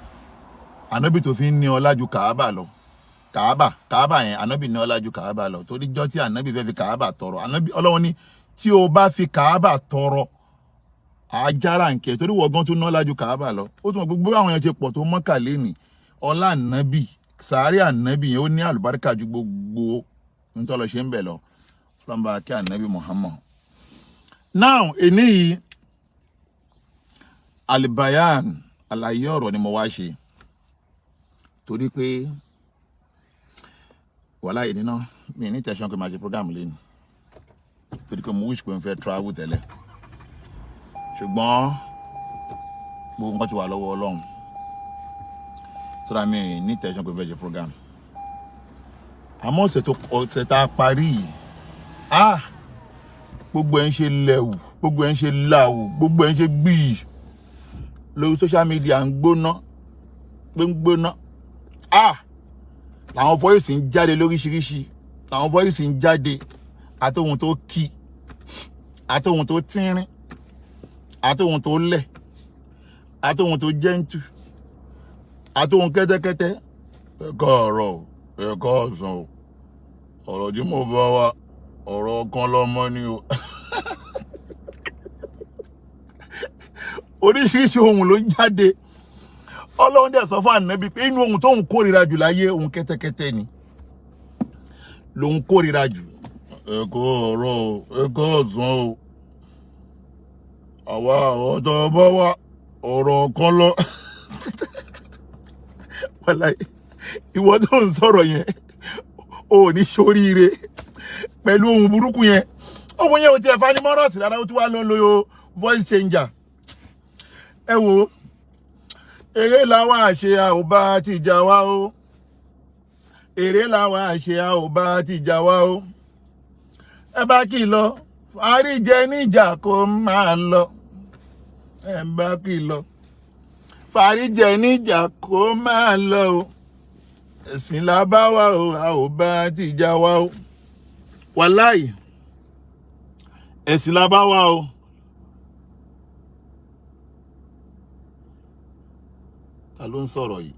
ànábì tó fi ń ní ọlá ju Kàábà lọ. Kàábà yẹn, ànábì ní ọlá ju Kàábà lọ, torí jọ́ tí ànábì fẹ́ fi Kàábà tọrọ, ànábì Ọlọ́run ní tí o bá fi Kàábà tọrọ àjára nkẹ́, torí wọ́n gan tó ná ọlá ju Kàábà lọ. Ó tún mọ̀ gbogbo àwọn yẹn ti pọ̀ tó Mọ́kà lẹ́nìí, ọlá ànábì, sàárẹ̀ ànábì yẹn ó ní àlùbáríkà ju gbogbo ntọ́lọ ṣe ń bẹ̀ lọ. Kọlọ́mbà kí ànábì Muhammad. Now, èní yìí, alibayan àlàyé ọ̀rọ̀ ni mo wá ṣe, torí pé wàhálà yìí níná mi ní tẹ̀sán pé màá ṣe program lẹ́nu, torí pé mo wish pé n fẹ́ travel tẹ́lẹ̀, ṣùgbọ́n gbogbo nǹkan ti wà lọ́wọ́ Ọlọ́run sọ́dọ̀ mi ní tẹ̀sán pé n fẹ́ ṣe program. Àmọ́ ọ̀sẹ̀ tá a parí yìí, ah, gbogbo ẹ̀ ń ṣe lẹ̀wù, gbogbo ẹ̀ ń ṣe làwù, gbogbo ẹ̀ ń ṣe gbìyì lórí social media, ń gbóná, ń gbóná. Ah, làwọn voice ń jáde lóríṣiríṣi, làwọn voice ń jáde, àtòhun tó kí, àtòhun tó tínrín, àtòhun tó lẹ̀, àtòhun tó gentle, àtòhun kẹ́tẹ́kẹ́tẹ́. Ẹ káàárọ̀ o, ẹ káàsán o, ọ̀rọ̀ tí mo bá wa, ọ̀rọ̀ kan lọ́mọ ni o. Oríṣiríṣi ohun ló ń jáde. Ọlọ́run dẹ̀ sọ fún ànábì pé inú ohun tóun kórìíra jù láyé, ohun kẹ́tẹ́kẹ́tẹ́ ni lòun kórìíra jù. Ẹ káàárọ̀ o, ẹ káàsán o, àwa àwọn tó bá wà, ọ̀rọ̀ kan lọ. Wàláhì, ìwọ tó ń sọ̀rọ̀ yẹn, o ò ní ṣoríire pẹ̀lú ohun burúkú yẹn. Ohun yẹn ò tiẹ̀ fanimọ́rọ̀sì rárá, ó tún wá ló ń lo voice changer. Ẹ wo eré làwa àṣe, a ò bá ti jà wá o. Eré làwa àṣe, a ò bá ti jà wá o. Ẹ bá kì í lọ àríjẹ níjà kó máa lọ. Ẹ bá kì í lọ fàríjẹ níjà kó máa lọ o. Ẹ̀sìn la bá wa o, a ò bá tìjà wa o. Wàláì, ẹ̀sìn la bá wa o. Ta ló ń sọ̀rọ̀ yìí?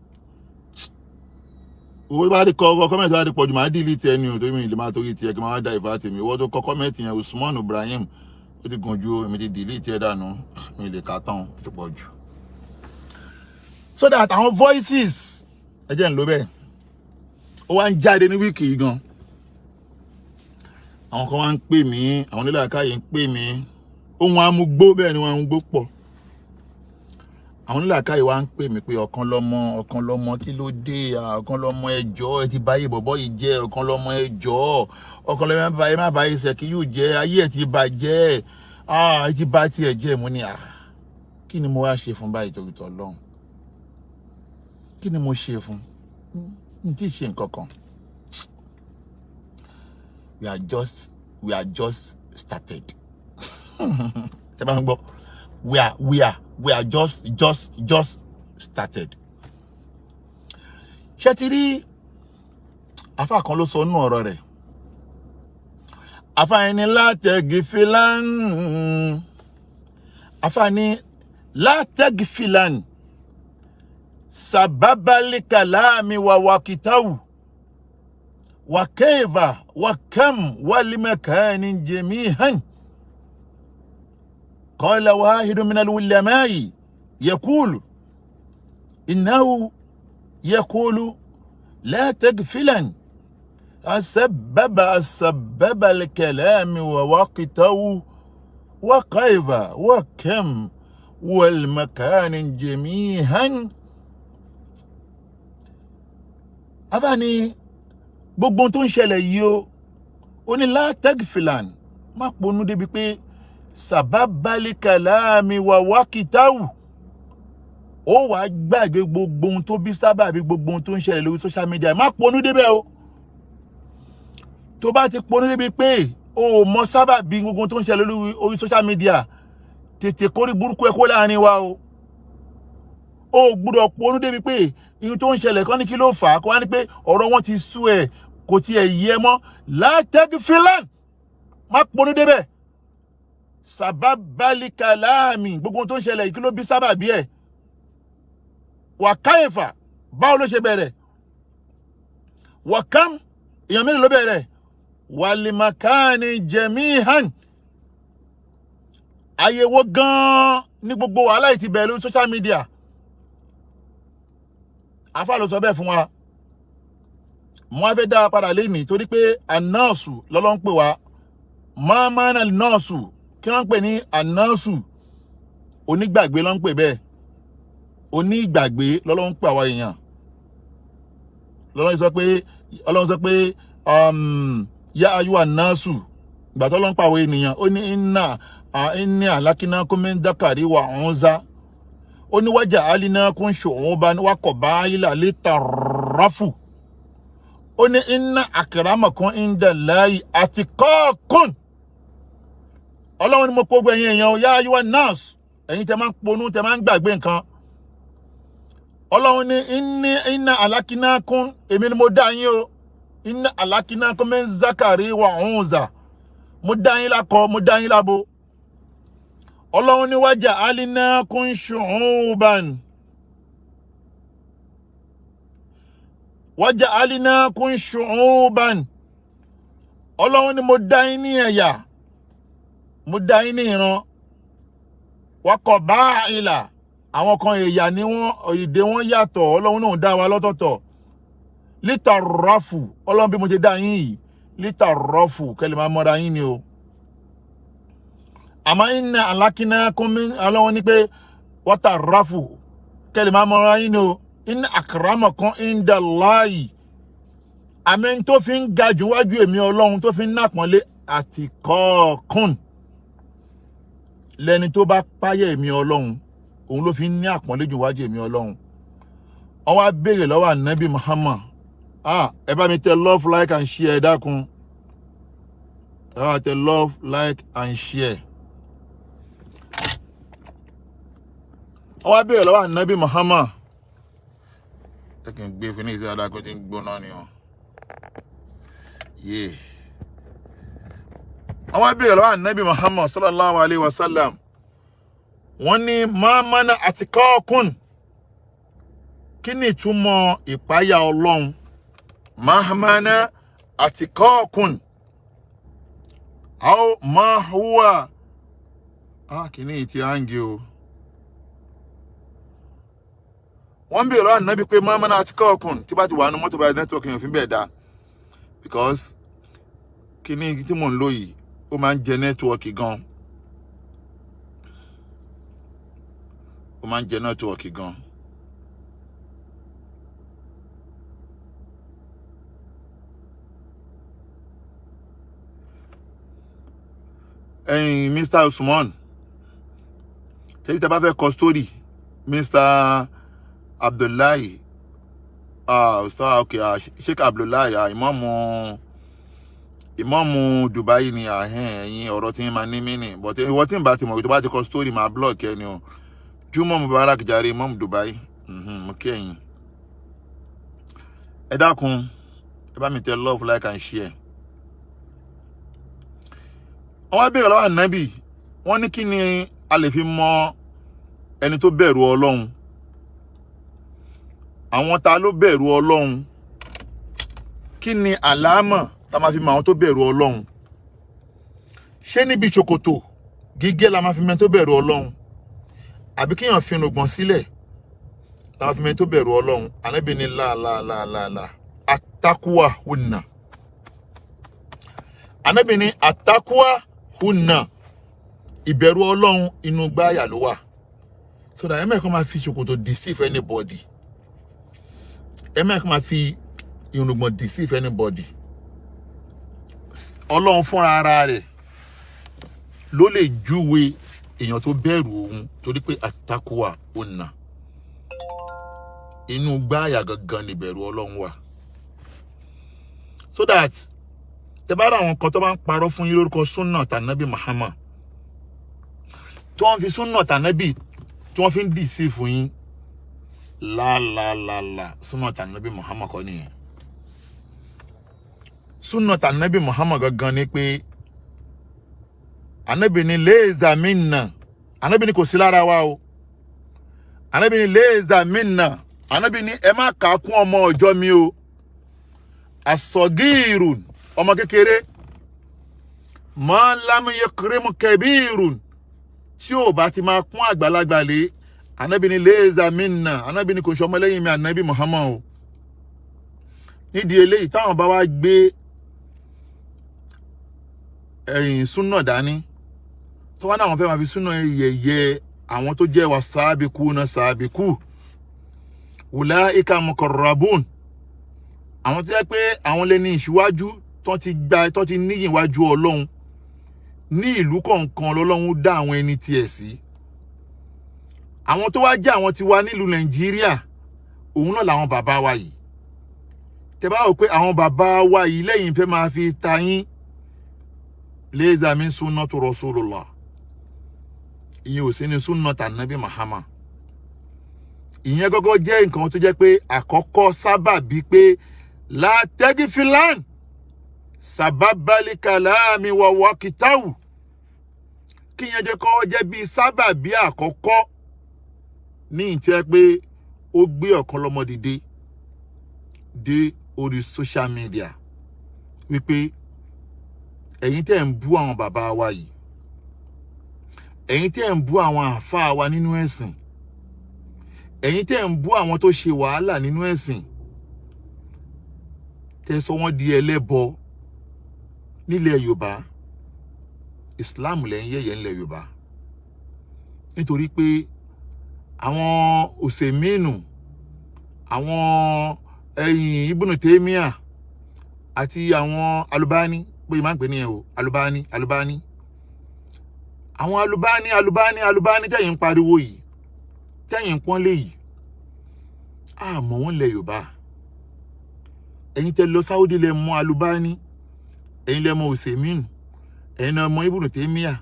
Owó bá di kọ́ comment bá di pọ̀jù, máa delete ẹni o, torí mi lè máa torí tiẹ̀ kí n máa da ìfà tèmi. Ìwọ́n tó kọ́ comment yẹn, Usman Ibrahim, ó ti gùn ju, èmi ti delete ẹ dànù, mi lè kà tán, ó ti pọ̀ jù. So that àwọn voices, ẹ jẹ́ ń lo bẹ́ẹ̀, ó wá ń jáde ní week yìí gan. Àwọn kan wá ń pè mí, àwọn onílẹ̀ àkáyè ń pè mí, ohun amúgbó bẹ́ẹ̀ ni wọ́n amúgbó pọ̀. Àwọn onílẹ̀ àkáyè wá ń pè mí pé ọ̀kan lọ́mọ, ọ̀kan lọ́mọ, kí ló dé? Ọ̀kan lọ́mọ, ẹjọ́ ẹ ti báyé bọ̀bọ́ yìí jẹ́. Ọ̀kan lọ́mọ, ẹjọ́, ọ̀kan lọ́mọ, ẹ má báyé Ṣẹ̀kíyù jẹ́, ayé ẹ ti bàjẹ́, ẹ ti bá tiẹ̀ jẹ́. Mo ní kí ni mo wá ṣe fún báyìí torí t'Ọlọ́run? Kí ni mo ṣe fún? N tí ì ṣe nǹkan kan. We are just started. Tẹ́ bá ń gbọ́, we are just started. Ṣé ti rí afa kan ló sọ nínú ọ̀rọ̀ rẹ̀? Afa yẹn ni látẹ̀gìfìlán. Afa ni látẹ̀gìfìlán sábàbálì wa wàkìtàwù wàkẹ́ẹ̀fà wàkàm wàlímẹ̀kánì jẹ̀míhàn. قال واحد من العلماء يقول إنه يقول لا تغفلا السبب الكلام ووقته وكيف وكم والمكان جميعا. Abáni gbogbo tó ń ṣẹlẹ̀ yìí o, ó ní la tagfilan, má ponú débi pé sábàbálì kàlámì wà wákìtáwù, ó wàá gbàgbé gbogbo ohun tó bí sábàbí gbogbo ohun tó ń ṣẹlẹ̀ lórí social media. Má ponú débẹ̀ o. Tó bá ti ponú débi pé o ò mọ sábàbí gbogbo ohun tó ń ṣẹlẹ̀ lórí orí social media, tètè kórí burúkú ẹ kó láàrin wa o. O gbúdọ̀ ponú débi pé ihun tó ń ṣẹlẹ̀ kọ́ ní kí ló fà á, kó wá ní pé ọ̀rọ̀ wọn ti sú ẹ, kò tiẹ̀ yí ẹ mọ́. Látẹ́gífílàn, má ponú débẹ̀. Sábàbálì kàlámì, gbogbo ohun tó ń ṣẹlẹ̀ yìí, kí ló bí sábàbí ẹ̀? Wàkáyèfà, báwo ló ṣe bẹ̀rẹ̀? Wàkám, èèyàn mélòó ló bẹ̀rẹ̀? Wàlìmàkánì jẹ̀míhàn, àyẹ̀wò gan-an ní gbogbo wàhálà yìí ti bẹ̀rẹ̀ lórí social media. Afa ló sọ bẹ́ẹ̀ fún wa. Mo wá fẹ́ dá a padà lénìí torí pé anọ́ọ̀sù lọ́lọ́ ń pè wá. Mọ́mọ́nà nọ́ọ̀sù, kí wọ́n ń pè ní anọ́ọ̀sù? Onígbàgbé ló ń pè bẹ́ẹ̀. Onígbàgbé lọ́lọ́ ń pè àwa èèyàn. Lọ́lọ́ sọ pé, Ọlọ́run sọ pé yá ayú anọ́ọ̀sù, ìgbà tó ló ń pa àwọn ènìyàn, ó ní iná ní àlákínà kọ́mẹ́ńdàkàrí wà ń zá, ó ní wájà alina kún ṣòwò bá wakọ̀ bá ilà létà ráfù, ó ní iná àkàràmọ̀kan ìndàláyì àti kọ́ọ̀kùn. Ọlọ́run ni mo kó gbogbo ẹ̀yin èèyàn, yá ayúwa nurse, ẹ̀yin tẹ máa ń ponú, tẹ máa ń gbàgbé nǹkan. Ọlọ́run ní iná àlákínà kún, èmi ni mo dá yín o. Iná àlákínà kún mẹ́ zákàrí wà ń zà, mo dá yín lákọ, mo dá yín lábo. Ọlọ́run ní wájà alina kún ṣùgbọ́n wájà alina kún ṣùgbọ́n. Ọlọ́run ní mo dá yín ní ẹ̀yà, mo dá yín ní ìran, wakọ̀ bá ìlà. Àwọn kan ẹ̀yà ni wọ́n, èdè wọn yàtọ̀. Ọlọ́run náà dá wa lọ́tọ̀ọ̀tọ̀. Lítà rọ́fù, Ọlọ́run bí mo ṣe dá yín yìí, lítà rọ́fù, kẹ́lẹ́ máa mọ́ra yín ni o. Àmọ́ iná alákínà kúnmí, Ọlọ́run ní pé wọ́tà ráfù, kẹ́lẹ́ máa mọ́ra yín ni o. Iná àkàràmọ̀ kan ìndà láàyè, àmì tó fi ń ga jù wájú èmi Ọlọ́run, tó fi ń nàpọ́nlé àti kọ̀ọ̀kan lẹ́ni tó bá páyà èmi Ọlọ́run, òun ló fi ń ní àpọ́nlé jù wájú èmi Ọlọ́run. Wọ́n wá béèrè lọ́wọ́ ànábì Muhammad. Ẹ bá mi tẹ love, like and share, ẹ dákun, ẹ bá mi tẹ love, like and share. Wọ́n wá béèrè lọ́wọ́ ànábì Muhammad. Ẹ kì í gbé fún ní ìṣe adágún tí ń gbóná ni o. Yé. Àwọn abéèrè lọ́wọ́ Ànábì Muhammad sallallahu alayhi wa sallam. Wọ́n ní Mamana àti Kọ́ọ̀kùn. Kí ni ìtumọ̀ ìpáyà Ọlọ́run? Mahamana àti Kọ́ọ̀kùn. Aw ma huwa. Ah, kìíní yìí ti hangi o. Wọ́n ń béèrè lọ́wọ́ Ànábì pé Mamana àti Kọ́ọ̀kùn tí bá ti wà nínú mọ́tò báyìí, network yẹn ò fi bẹ́ẹ̀ dáa because kíní tí mò ń lò yìí, ó máa ń jẹ network gan, ó máa ń jẹ network gan. Ẹ̀yin Mr. Usman, tẹ́lí tí a bá fẹ́ kọ story, Mr. Abdullahi, ah, ustaz, okay, ah, Sheikh Abdullahi, ah, ìmọ̀ọ́mù Dubai ni. Àhẹ́n, ẹ̀yin ọ̀rọ̀ tí ń máa ní mí nì, but ìwọ tí ń bá ti mọ̀ tó bá ti kọ story, máa block ẹni o. Jumọ Mubarak jàre, ìmọ̀ọ́mù Dubai. Mo kí ẹ̀yin. Ẹ dákun, ẹ bá mi tẹ love, like and share. Wọ́n wá béèrè lọ́wọ́ Ànábì, wọ́n ní kí ni a lè fi mọ ẹni tó bẹ̀rù Ọlọ́run? Àwọn ta ló bẹ̀rù Ọlọ́run? Kí ni àlámọ̀ tá máa fi mọ àwọn tó bẹ̀rù Ọlọ́run? Ṣé níbi ṣòkòtò gígé la máa fi mọ ẹni tó bẹ̀rù Ọlọ́run, àbí kéèyàn fi irùngbọ̀n sílẹ̀ la máa fi mọ ẹni tó bẹ̀rù Ọlọ́run? Ànábì ní láàláàláàlá, àtàkùwà hùnà. Ànábì ní àtàkùwà hùnà, ìbẹ̀rù Ọlọ́run inú gbáyà ló wà. So that ẹ mẹ́ẹ̀kan máa fi ṣòkòtò deceive anybody, ẹ mẹ́ẹ̀kan máa fi irùngbọ̀n deceive anybody. Ọlọ́run fúnra ara rẹ̀ ló lè júwe èèyàn tó bẹ̀rù òun, torí pé àtàkùwà ọ̀nà, inú gbáàyà gangan ni ìbẹ̀rù Ọlọ́run wà. So that tẹ bá rà àwọn kan tó bá ń parọ́ fún yín lórúkọ súnà tànàbí Muhammad, tí wọ́n fi súnà tànàbí tí wọ́n fi ń deceive fún yín, láàláàláà, súnà tànàbí Muhammad kọ́ nìyẹn. Súnà tànàbí Muhammad gangan ni pé Ànábì ní léèzà minna. Ànábì ní kò sí lára wa o. Ànábì ní léèzà minna. Ànábì ní ẹ má kà á kún ọmọ ọjọ́ mi o. Asọ̀gírùn, ọmọ kékeré, mọ́ lámúyẹ kírẹ́mù kẹbírùn, tí ò bá ti máa kún àgbàlagbà lé. Ànábì ní léèzà minna. Ànábì ní kò ṣe ọmọlẹ́yìn mi Ànábì Muhammad o. Nídìí eléyìí, táwọn bá wá gbé ẹ̀yìn súnà dání, tó wá náà fẹ́ máa fi súnà yẹ̀yẹ́ àwọn tó jẹ́ wa sábìkú náà, sábìkú wùlá ika mukarrabun, àwọn tó jẹ́ pé àwọn lè ní ìṣíwájú tó ti gba, tó ti níyìn wájú Ọlọ́run ní ìlú kọ̀ọ̀kan lọ́lọ́run dá àwọn ẹni tiẹ̀ sí. Àwọn tó wá jẹ́ àwọn tiwa nílùú Nàìjíríà, òun náà làwọn bàbá wa yìí. Tẹ́ bá wò pé àwọn bàbá wa yìí lẹ́yìn fẹ́ máa fi ta yín, léza min sunnatu rasulullah, ìyẹn ò sí ní sunna tànàbí Muhammad. Ìyẹn gọ́gọ́ jẹ́ nǹkan tó jẹ́ pé àkọ́kọ́ sábàbí pé látẹ́gífìlán sábàbálíkàlámi wọ̀wọ́ kìtáwù, kí ìyẹn jẹ́ kọ́ jẹ́ bíi sábàbí àkọ́kọ́ ní ìtẹ́ pé ó gbé ọ̀kan lọ́mọ dìde dé orí social media wípé ẹ̀yin tẹ́ ń bú àwọn bàbá wa yìí, ẹ̀yin tẹ́ ń bú àwọn àáfàá wa nínú ẹ̀sìn, ẹ̀yin tẹ́ ń bú àwọn tó ṣe wàhálà nínú ẹ̀sìn, tẹ́ sọ wọ́n di ẹlẹ́bọ nílẹ̀ Yorùbá, Islam lẹ́ ń yẹ̀yẹ́ nílẹ̀ Yorùbá, nítorí pé àwọn òsèmínú, àwọn ẹ̀yìn Ibùnú Tèmíà àti àwọn Alubani, bóyá máa ń pè ní ẹ o, Alubani, Alubani, àwọn Alubani, Alubani, Alubani tẹ̀yìn ń pariwo yìí, tẹ̀yìn ń pọ́nlé yìí, àmọ́ wọ́n lẹ̀ Yorùbá. Ẹ̀yin tẹ́ lọ Sáúdí lẹ mọ̀ Alubani, ẹ̀yin lẹ mọ̀ òsèmínú, ẹ̀yin lẹ mọ̀ Ibùnú Tèmíà,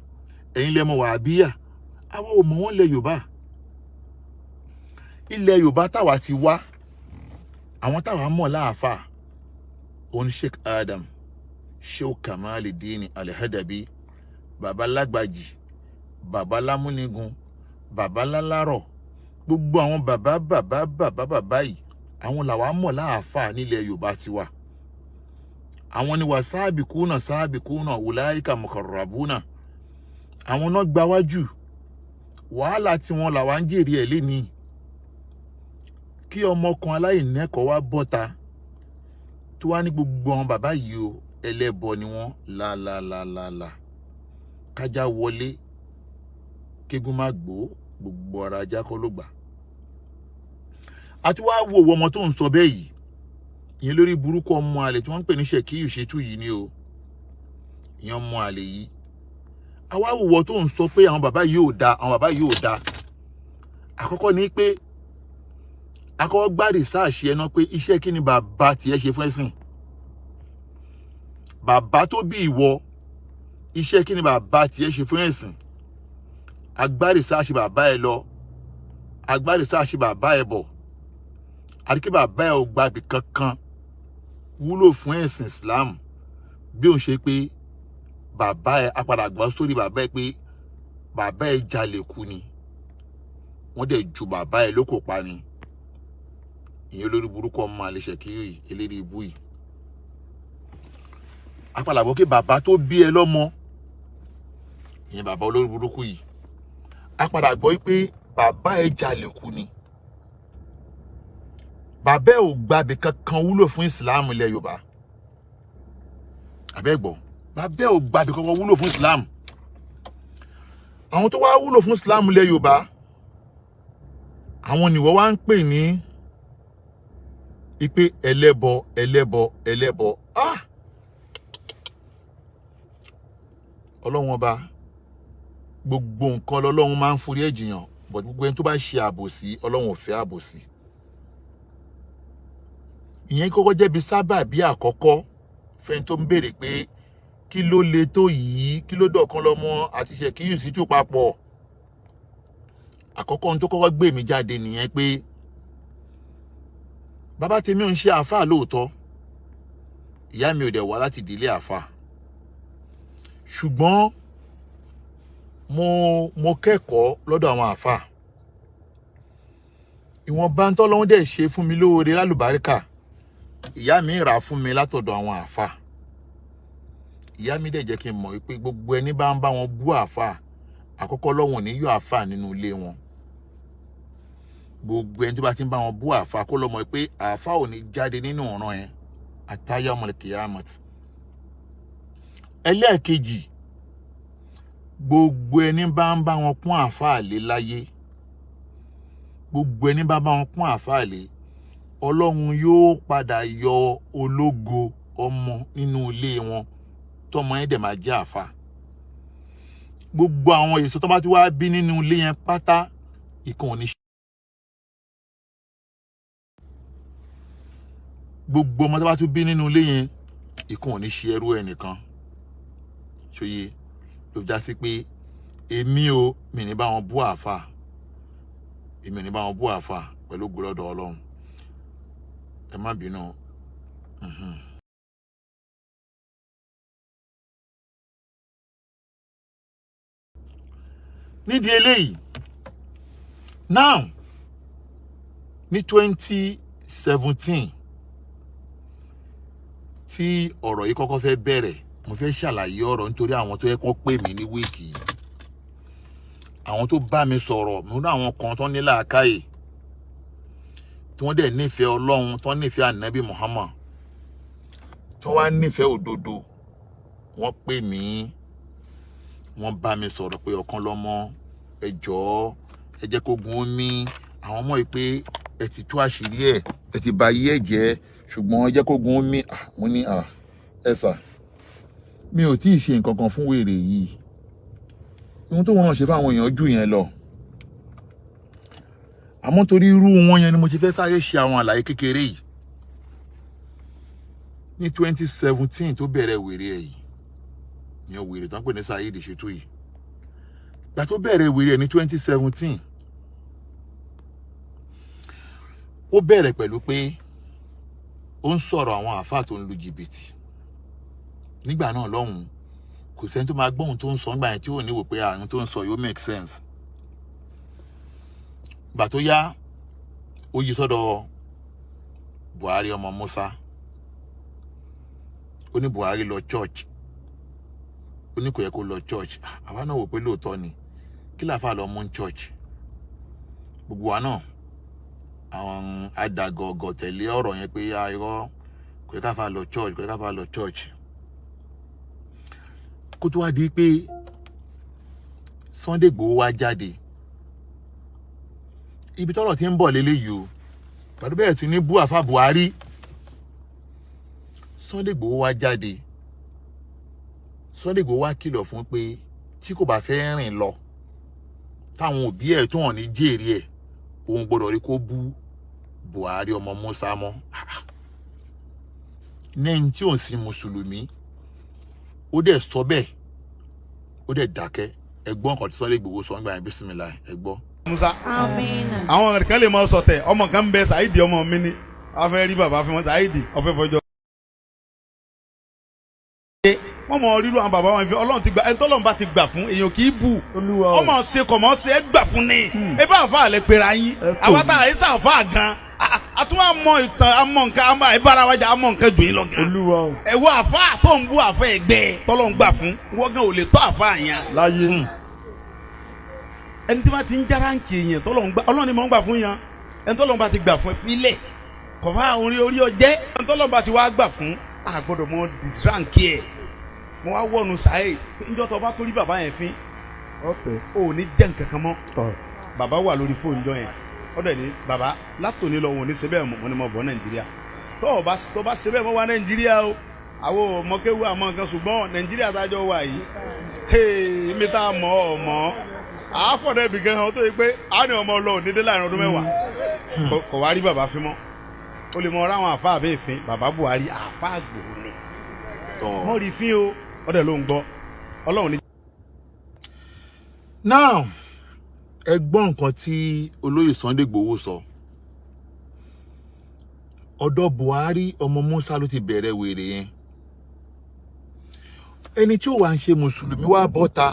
ẹ̀yin lẹ mọ̀ Wàhábíyà. Àwọn ò mọ̀ wọ́n lẹ̀ Yorùbá. Ilẹ̀ Yorùbá táwa ti wá. Àwọn táwa mọ̀ láàfà òun Sheikh Adam, Sheikh Kamalidin Alhadabi, baba Lágbàjì, baba Lámúnigun, baba Lálárọ̀, gbogbo àwọn baba baba baba baba yìí, àwọn làwa mọ̀ láàfà nílẹ̀ Yorùbá tiwa. Àwọn ni wà sáàbìkúnà sáàbìkúnà wùláyíkà mọ̀kàrọ̀bùnà, àwọn náà gbáwájú wàhálà tiwọn làwa ń jèrè ẹ̀ lénìí. Kí ọmọ kan aláìnẹ́kọ̀ọ́ wá bọ́ta tó wá ní gbogbo àwọn bàbá yìí o, ẹlẹ́bọ ni wọ́n, làlàlàlàlà, kájá wọlé kégun má gbó, gbogbo ara ajá kọ́ ló gbà. Àti wá wo òwò ọmọ tó ń sọ bẹ́ẹ̀ yìí, ìyẹn lórí burúkú ọmọ àlè tí wọ́n ń pè ní Ṣèkíyù Ṣètù yìí ni o, ìyẹn ọmọ àlè yìí. Àwa wòwò tó ń sọ pé àwọn bàbá yìí ò da, àwọn bàbá yìí ò da. Àkọ́kọ́ ni pé akọ́kọ́ gbá rìsáàṣì ẹ̀ náà pé iṣẹ́ kí ni bàbá tiẹ̀ ṣe fún ẹ̀sìn? Bàbá tó bí ìwọ, iṣẹ́ kí ni bàbá tiẹ̀ ṣe fún ẹ̀sìn? Agbá rìsáàṣì bàbá ẹ lọ, agbá rìsáàṣì bàbá ẹ bọ̀, àti kí bàbá ẹ ò gbàgbé kankan wúlò fún ẹ̀sìn Islam. Bí òun ṣe pé bàbá ẹ apadà gbọ́ sórí bàbá ẹ pé bàbá ẹ jalè kú ni, wọ́n dẹ̀ ju bàbá ẹ lóko pa ni. Ìyẹn olórí burúkú ọmọ àlè Ṣèkíyù yìí, eléri ibú yìí. Apadà gbọ́ pé bàbá tó bí ẹ lọ́mọ, ìyẹn bàbá olórí burúkú yìí, apadà gbọ́ pé bàbá ẹ jalè kú ni, bàbá ẹ ò gbàbí kankan wúlò fún Islam ilẹ̀ Yorùbá. Àbẹ́gbọ́, bàbá ẹ ò gbàbí kankan wúlò fún Islam. Àwọn tó wá wúlò fún Islam ilẹ̀ Yorùbá, àwọn nìwọ wá ń pè ní ipe ẹlẹ́bọ ẹlẹ́bọ ẹlẹ́bọ. Ah, Ọlọ́run ọba, gbogbo nǹkan lọ́lọ́run máa ń forí ẹ̀ jìyàn, but gbogbo ẹni tó bá ṣe àbòsí, Ọlọ́run ò fẹ́ àbòsí. Ìyẹn kọ́kọ́ jẹ́bi sábà bí àkọ́kọ́ fẹ́ni tó ń béèrè pé kí ló le tó yìí, kí ló dọ̀kan lọ́mọ àti Ṣèkíyù Ṣítù papọ̀. Àkọ́kọ́ ohun tó kọ́kọ́ gbé mi jáde nìyẹn pé bàbá tèmi ò ń ṣe àáfàá lóòótọ́, ìyá mi ò dẹ̀ wá láti ìdílé àáfàá, ṣùgbọ́n mo kẹ́kọ̀ọ́ lọ́dọ̀ àwọn àáfàá. Ìwọ̀nba ń tọ́lọ́hún dẹ̀ ṣe fún mi lóore lálùbáríkà, ìyá mi rà fún mi látọ̀dọ̀ àwọn àáfàá. Ìyá mi dẹ̀ jẹ́ kí n mọ̀ wípé gbogbo ẹni bá ń bá wọn bú àáfàá, àkọ́kọ́ lọ́wọ́n ní yọ àáfàá nínú ilé wọn. Gbogbo ẹni tó bá ti ń bá wọn bú àáfàá, kó lọ mọ̀ pé àáfàá ò ní jáde nínú ọ̀ràn yẹn àtàyà ọmọlẹ̀kìyàmọ̀t. Ẹlẹ́ẹ̀kejì, gbogbo ẹni bá ń bá wọn pọ́n àáfàá lé láyé, gbogbo ẹni bá bá wọn pọ́n àáfàá lé, Ọlọ́run yóò padà yọ ológo ọmọ nínú ilé wọn, tọmọ yẹn dẹ̀ máa jẹ́ àáfàá. Gbogbo àwọn èso tó bá ti wá bí nínú ilé yẹn pátá, ìkan ò ní ṣe. Gbogbo ọmọ tó bá tún bí nínú ilé yẹn, ìkan ò ní ṣe ẹrú ẹnìkan. Ṣòye ló já sí pé èmi ò mi ní bá wọn bú àáfàá, èmi ò ní bá wọn bú àáfàá pẹ̀lú ògo lọ́dọ̀ Ọlọ́run. Ẹ má bínú. Nídìí eléyìí now, ní 2017 tí ọ̀rọ̀ yìí kọ́kọ́ fẹ́ bẹ̀rẹ̀, mo fẹ́ ṣàlàyé ọ̀rọ̀ nítorí àwọn tó yẹ kó pè mí ní wíìkì yìí, àwọn tó bá mi sọ̀rọ̀, mo ní àwọn kan tó ní làákàyè, tí wọ́n dẹ̀ nífẹ̀ẹ́ Ọlọ́run, tó nífẹ̀ẹ́ Ànábì Muhammad, tó wá nífẹ̀ẹ́ òdodo. Wọ́n pè mí, wọ́n bá mi sọ̀rọ̀ pé ọ̀kan lọ́mọ, ẹ jọ̀ọ́, ẹ jẹ́ kó gun omi. Àwọn ọmọ yìí pé ẹ ti tú àṣírí ẹ̀, ẹ ti ba ayé ẹ̀ jẹ́, ṣùgbọ́n ẹ jẹ́ kó gun omi. Mo ní ẹ sà, mi ò tí ì ṣe nǹkan kan fún wèrè yìí. Ohun tó wọn náà ṣe fáwọn èèyàn jù yẹn lọ. Àmọ́ torí irú wọn yẹn ni mo ti fẹ́ sáré ṣe àwọn àlàyé kékeré yìí. Ní 2017 tó bẹ̀rẹ̀ wèrè ẹ̀ yìí, ìyẹn wèrè tó ń pè ní Saheed Shittu yìí, gbà tó bẹ̀rẹ̀ wèrè ẹ̀ ní 2017, ó bẹ̀rẹ̀ pẹ̀lú pé Ó ń sọ̀rọ̀ àwọn àáfàá tó ń lu jìbìtì nígbà náà lọ́hùn-ún. Kò sẹ́ni tó máa gbóhùn tó ń sọ nígbà yẹn tí ò ní wò pé àrùn tó ń sọ yóò make sense. Gbà tó yá, ó yí sọ́dọ̀ Buhari ọmọ Musa. Ó ní Buhari lọ church, ó ní kò yẹ kó lọ church. Àwa náà wò pé lóòótọ́ ni, kí làáfà lọ mú church? Gbogbo wa náà, àwọn adàgọ̀gọ̀ tẹ̀lé ọ̀rọ̀ yẹn pé irọ́, kò yẹ káfà lọ church, kò yẹ káfà lọ church. Kó tó wá di pé Sunday Igboho wá jáde, ibi tọ́rọ̀ ti ń bọ̀ léléyìí o, pẹ̀lú bẹ́ẹ̀ tí ní bú àfa Buhari, Sunday Igboho wá jáde. Sunday Igboho wá kìlọ̀ fún pé tí kò bá fẹ́ rìn lọ, táwọn òbí ẹ̀ tó hàn ní jèrè ẹ̀, òun gbọ́dọ̀ rí kó bú Buhari ọmọ Musa mọ́ ní tí òun sì mùsùlùmí. Ó dẹ̀ sọ bẹ́ẹ̀, ó dẹ̀ dákẹ́. Ẹ gbọ́ nǹkan tí Sunday Igboho sọ nígbà yẹn. Bísímìlà, ẹ gbọ́. Musa, àwọn kan lè mọ sọtẹ. Ọmọ kan bẹ, Saidi, ọmọ mi ni a fẹ́ rí bàbá fún wọn. Saidi ọfẹ fọjọ. Wọ́n mọ rírú àwọn bàbá wọn fi Ọlọ́run ti gbà. Ẹni tọ́lọ́run bá ti gbà fún, èèyàn kì í bù. Ọmọ ṣe kọ̀ mọ́ ṣe é gbà fún ni. Ẹ bá àfa àlẹ́ pera yín, àwa tá àyè sàfà gan, a tún wà mọ ìtàn, àmọ nǹkan, àmọ àìbára wájà, àmọ nǹkan jù yín lọ gan. Ẹ wo àfa tó ń bú àfa ẹgbẹ́ tọ́lọ́run gbà fún, wọ́n gan ò lè tọ́ àfa yẹn láyé. Ẹni tí wọ́n ti ń járáǹkì èèyàn tọ́lọ́run gbà, Ọlọ́run ni mò ń gbà fún yàn. Ẹni tọ́lọ́run bá ti gbà fún, ẹ filẹ̀ kọ̀fà orí orí ọjẹ́. Ẹni tọ́lọ́run bá ti wá gbà fún, a gbọ́dọ̀ mọ dìsráǹkì ẹ̀. Mo wá wọ̀nù sáyé níjọ́ tó bá torí bàbá yẹn fín, o ò ní jẹ́ nǹkan kan mọ́. Bàbá wà lórí fóònù jọ yẹn, ọ̀dọ̀ ní bàbá látòní lọ, wọn ò ní ṣe bẹ́ẹ̀ mọ́. Ni mo bọ̀ Nàìjíríà tó o bá tó bá ṣe bẹ́ẹ̀ mọ́ wá Nàìjíríà o. Àwọn ọmọkéwu àmọ́ nǹkan, ṣùgbọ́n Nàìjíríà tájọ wà yìí, hey, mi tá a mọ̀ ọ́ mọ̀ àáfọ̀dọ̀ ibì kan hàn tó yẹ pé a ní ọmọ ọlọ́ọ̀ ní dé láàrin ọdún 10. Kò wá rí bàbá fi mọ́. Ó lè mọ ọ̀rọ̀ àwọn àfa àbẹ́ ìfín. Bàbá Buhari, àfa àgbòho ni wọ́n rí fín o. Ọ̀dẹ̀ ló ń gbọ́ Ọlọ́run ní. Now, ẹ gbọ́ nǹkan tí olóyè Sunday Igboho sọ. Ọ̀dọ̀ Buhari ọmọ Musa ló ti bẹ̀rẹ̀ wèrè yẹn. Ẹni tí ó wà ń ṣe mùsùlùmí wá bọ́ta,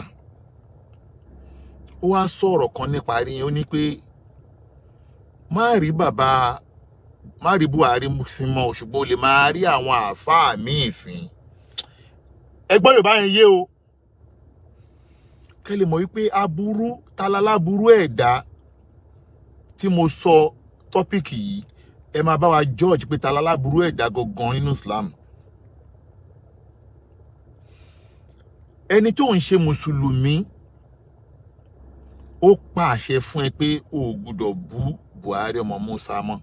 ó wá sọ̀rọ̀ kan nípa rí yẹn. Ó ní pé má rí bàbá, má rí Buhari fi mọ́, ṣùgbọ́n o lè máa rí àwọn àáfàá míì fín. Ẹ gbọ́ Yorùbá yẹn yé o, kẹ́ lè mọ̀ wípé aburú talaláburú ẹ̀dá tí mo sọ topic yìí. Ẹ máa bá wa judge pé talaláburú ẹ̀dá gangan nínú Islam. Ẹni tó ń ṣe mùsùlùmí, ó pa àṣẹ fún ẹ pé o ò gbúdọ̀ bú Buhari ọmọ Musa mọ́.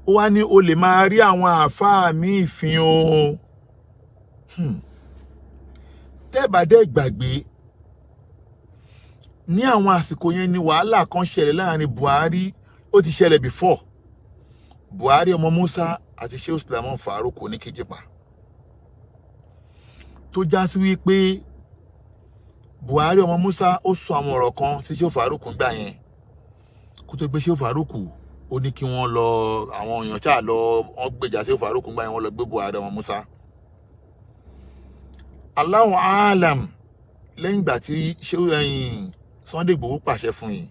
Ó wá ní o lè máa rí àwọn àáfàá míì fín o. Tẹ́ bá dẹ́ gbàgbé, ní àwọn àsìkò yẹn ni wàhálà kan ṣẹlẹ̀ láàrin Buhari. Ó ti ṣẹlẹ̀ before, Buhari ọmọ Musa àti Shehu Sulaiman Farouk oníkíjìpá, tó já sí wípé Buhari ọmọ Musa ó sọ àwọn ọ̀rọ̀ kan sí Shehu Farouk gbà yẹn, kó tó gbé Shehu Farouk, ó ní kí wọ́n lọ, àwọn èèyàn ṣáà lọ, wọ́n gbèjà Shehu Farouk gbà yẹn, wọ́n lọ gbé Buhari ọmọ Musa. Allahu alam. Lẹ́yìn ìgbà tí Shehu ẹ̀yìn Sunday Igboho pàṣẹ fún yìí,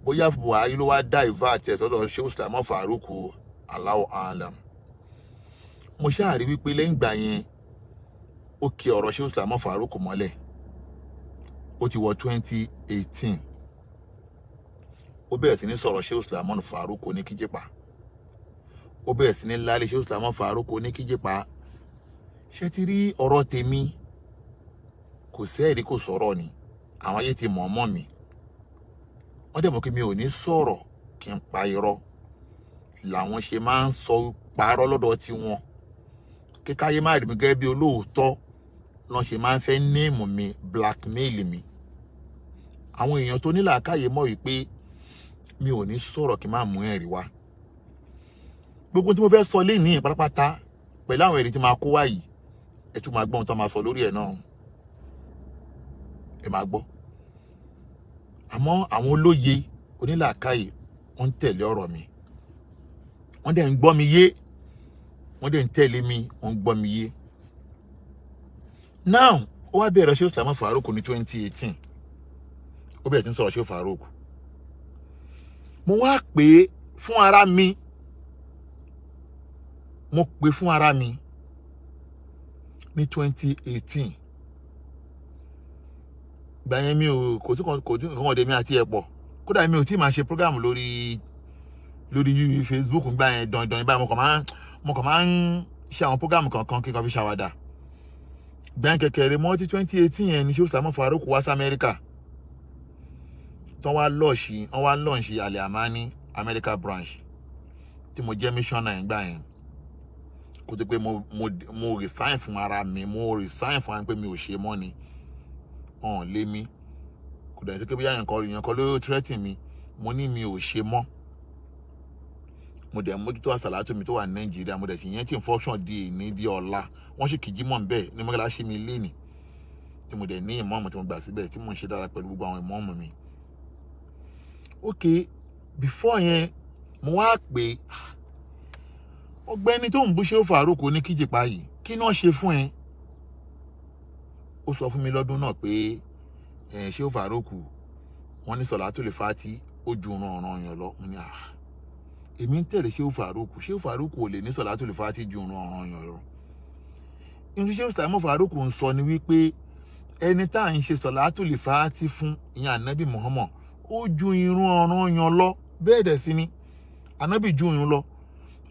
bóyá Buhari ló wá dá ìfá àti ẹ̀ sọ́dọ̀ Shehu Sulaiman Farouk, Allahu alam. Mo ṣáà rí wípé lẹ́yìn ìgbà yẹn, ó kí ọ̀rọ̀ Shehu Sulaiman Farouk mọ́lẹ̀. Ó ti wọ 2018, ó bẹ̀rẹ̀ sí ní sọ̀rọ̀ Shehu Sulaiman Farouk oníkíjìpá, ó bẹ̀rẹ̀ sí ní lálẹ́ Shehu Sulaiman Farouk oníkíjìpá. Ṣé ti rí ọ̀rọ̀ tèmi? Kò sẹ́ẹ̀rí, kò sọ̀rọ̀ ni. Àwọn ayé ti mọ̀ mọ́ mi, wọ́n dẹ̀ mọ̀ pé mi ò ní sọ̀rọ̀ kí n pa irọ́. Làwọn ṣe máa ń sọ parọ́ lọ́dọ̀ tiwọn, kíkáyé má rí mi gẹ́gẹ́ bí olóòótọ́ lọ́n ṣe máa ń fẹ́ néèmù mi, blackmail mi. Àwọn èèyàn tó ní làákàyè mọ̀ wípé mi ò ní sọ̀rọ̀ kí n má mú ẹ̀rí wá. Gbogbo tí mo fẹ́ sọ lénìí pátápátá pẹ̀lú àwọn ẹ̀rí tí máa kó wá yìí, ẹ tún máa gbọ́ ohun tó máa sọ lórí ẹ̀ náà, ẹ máa gbọ́. Àmọ́ àwọn olóye onílàákàyè, wọ́n ń tẹ̀lé ọ̀rọ̀ mi. Wọ́n dẹ̀ ń gbọ́ mi yé, wọ́n dẹ̀ ń tẹ̀lé mi, wọ́n ń gbọ́ mi yé. Now, ó wá bẹ̀rẹ̀ Sheikh Sulaiman Farouk ní 2018. Ó bẹ̀rẹ̀ tí ń sọ̀rọ̀ Sheikh Farouk. Mo wá pè é fún ara mi, mo pè fún ara mi ní 2018. Gbà yẹn, mi ò kò sí kan, kò sí nǹkan ọ̀dẹ̀ mi àti ẹ̀ pọ̀. Kódà mi ò tí ì máa ṣe program lórí Facebook gbà yẹn dandan báyìí. Mo kàn máa ń ṣe àwọn program kankan kí n kàn fi ṣàwàdà. Gbà yẹn kẹkẹrẹ mọ́ tí 2018 yẹn ni Sheikh Sulaiman Farouk wá sí Amẹ́ríkà, tán wá launch, wọ́n wá launch Al Amani America branch, tí mo jẹ́ missioner yẹn gbà yẹn, kó tó pé mo resign fún ara mi. Mo resign fún ara mi pé mi ò ṣe mọ́ ni. Ọ̀hún lé mi, kò dẹ̀ sí pé bóyá yẹn kọ́ ló threaten mi. Mo ní mi ò ṣe mọ́. Mo dẹ̀ mójútó àsàlátù mi tó wà ní Nàìjíríà. Mo dẹ̀ sì yẹn tí ń function di èní di ọ̀la. Wọ́n sì kìjí mọ̀ nbẹ̀ ní mọ́kànlá mi lénìí, tí mo dẹ̀ ní ìmọ̀ọ́mù tí mo gbà síbẹ̀, tí mo ń ṣe dára pẹ̀lú gbogbo àwọn ìmọ̀ọ́mù mi. Ok, before yẹn, mo wá pé ọ̀gbẹ́ni tó ń bú Shehu Farouk ní kíjìpá yìí, kí náà ṣe fún ẹ? Ó sọ fún mi lọ́dún náà pé ẹ Shehu Farouk, wọ́n ní sọ̀lá tó lè fa tí ó ju ọ̀ràn yàn lọ. Mo ní, ah, èmi ń tẹ̀lé Shehu Farouk, Shehu Farouk ò lè ní sọ̀lá tó lè fa tí ju ọ̀ràn yàn lọ. Irú Shehu Sulaiman Farouk ń sọ ni wípé ẹni tá à ń ṣe sọ̀lá tó lè fa tí fún ìyẹn, Ànábì Muhammad, ó ju irun ọ̀ràn yàn lọ. Bẹ́ẹ̀ dẹ̀ sí ni Ànábì ju irun lọ.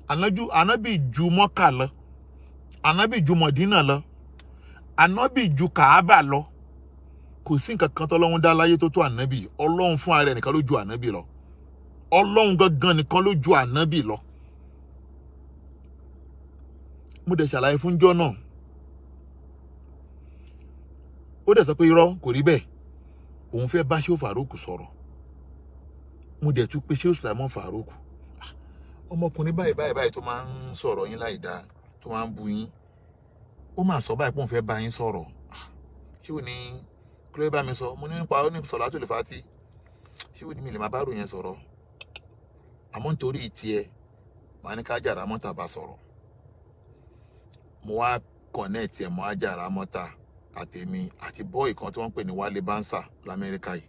Ànábì ju Mọ́kà lọ, Ànábì ju Mọ̀dínà lọ, Ànábì ju Kàábà lọ. Kò sí nǹkan kan tọ́lọ́run dá láyé tó tó Ànábì. Ọlọ́run fún ara ẹ̀ nìkan ló ju Ànábì lọ. Ọlọ́run gangan nìkan ló ju Ànábì lọ. Mo dẹ̀ ṣàlàyé fún jọ́ náà. Ó dẹ̀ sọ pé irọ́, kò rí bẹ́ẹ̀, òun fẹ́ bá Shehu Farouk sọ̀rọ̀. Mo dẹ̀ tún pé Shehu Sulaiman Farouk, ọmọkùnrin báyìí báyìí báyìí tó máa ń sọ̀rọ̀ yín láì dáa, tó máa ń bu yín, ó máa sọ báyìí pé òun fẹ́ bá yín sọ̀rọ̀. Ṣé ò ní kí ló bá mi sọ? Mo ní nípa ó ní sọ̀lá tó lè fa tí. Ṣé ò ní mi lè máa bá rò yẹn sọ̀rọ̀, àmọ́ nítorí tiẹ̀, màá ní ká jàrá mọ́ta bá sọ̀rọ̀. Mo wá connect ẹ̀ mọ́ Àjàrà mọ́ta àtèmi àti boy kan tí wọ́n ń pè ní Wálé Bánsà l'Amẹ́ríkà yìí.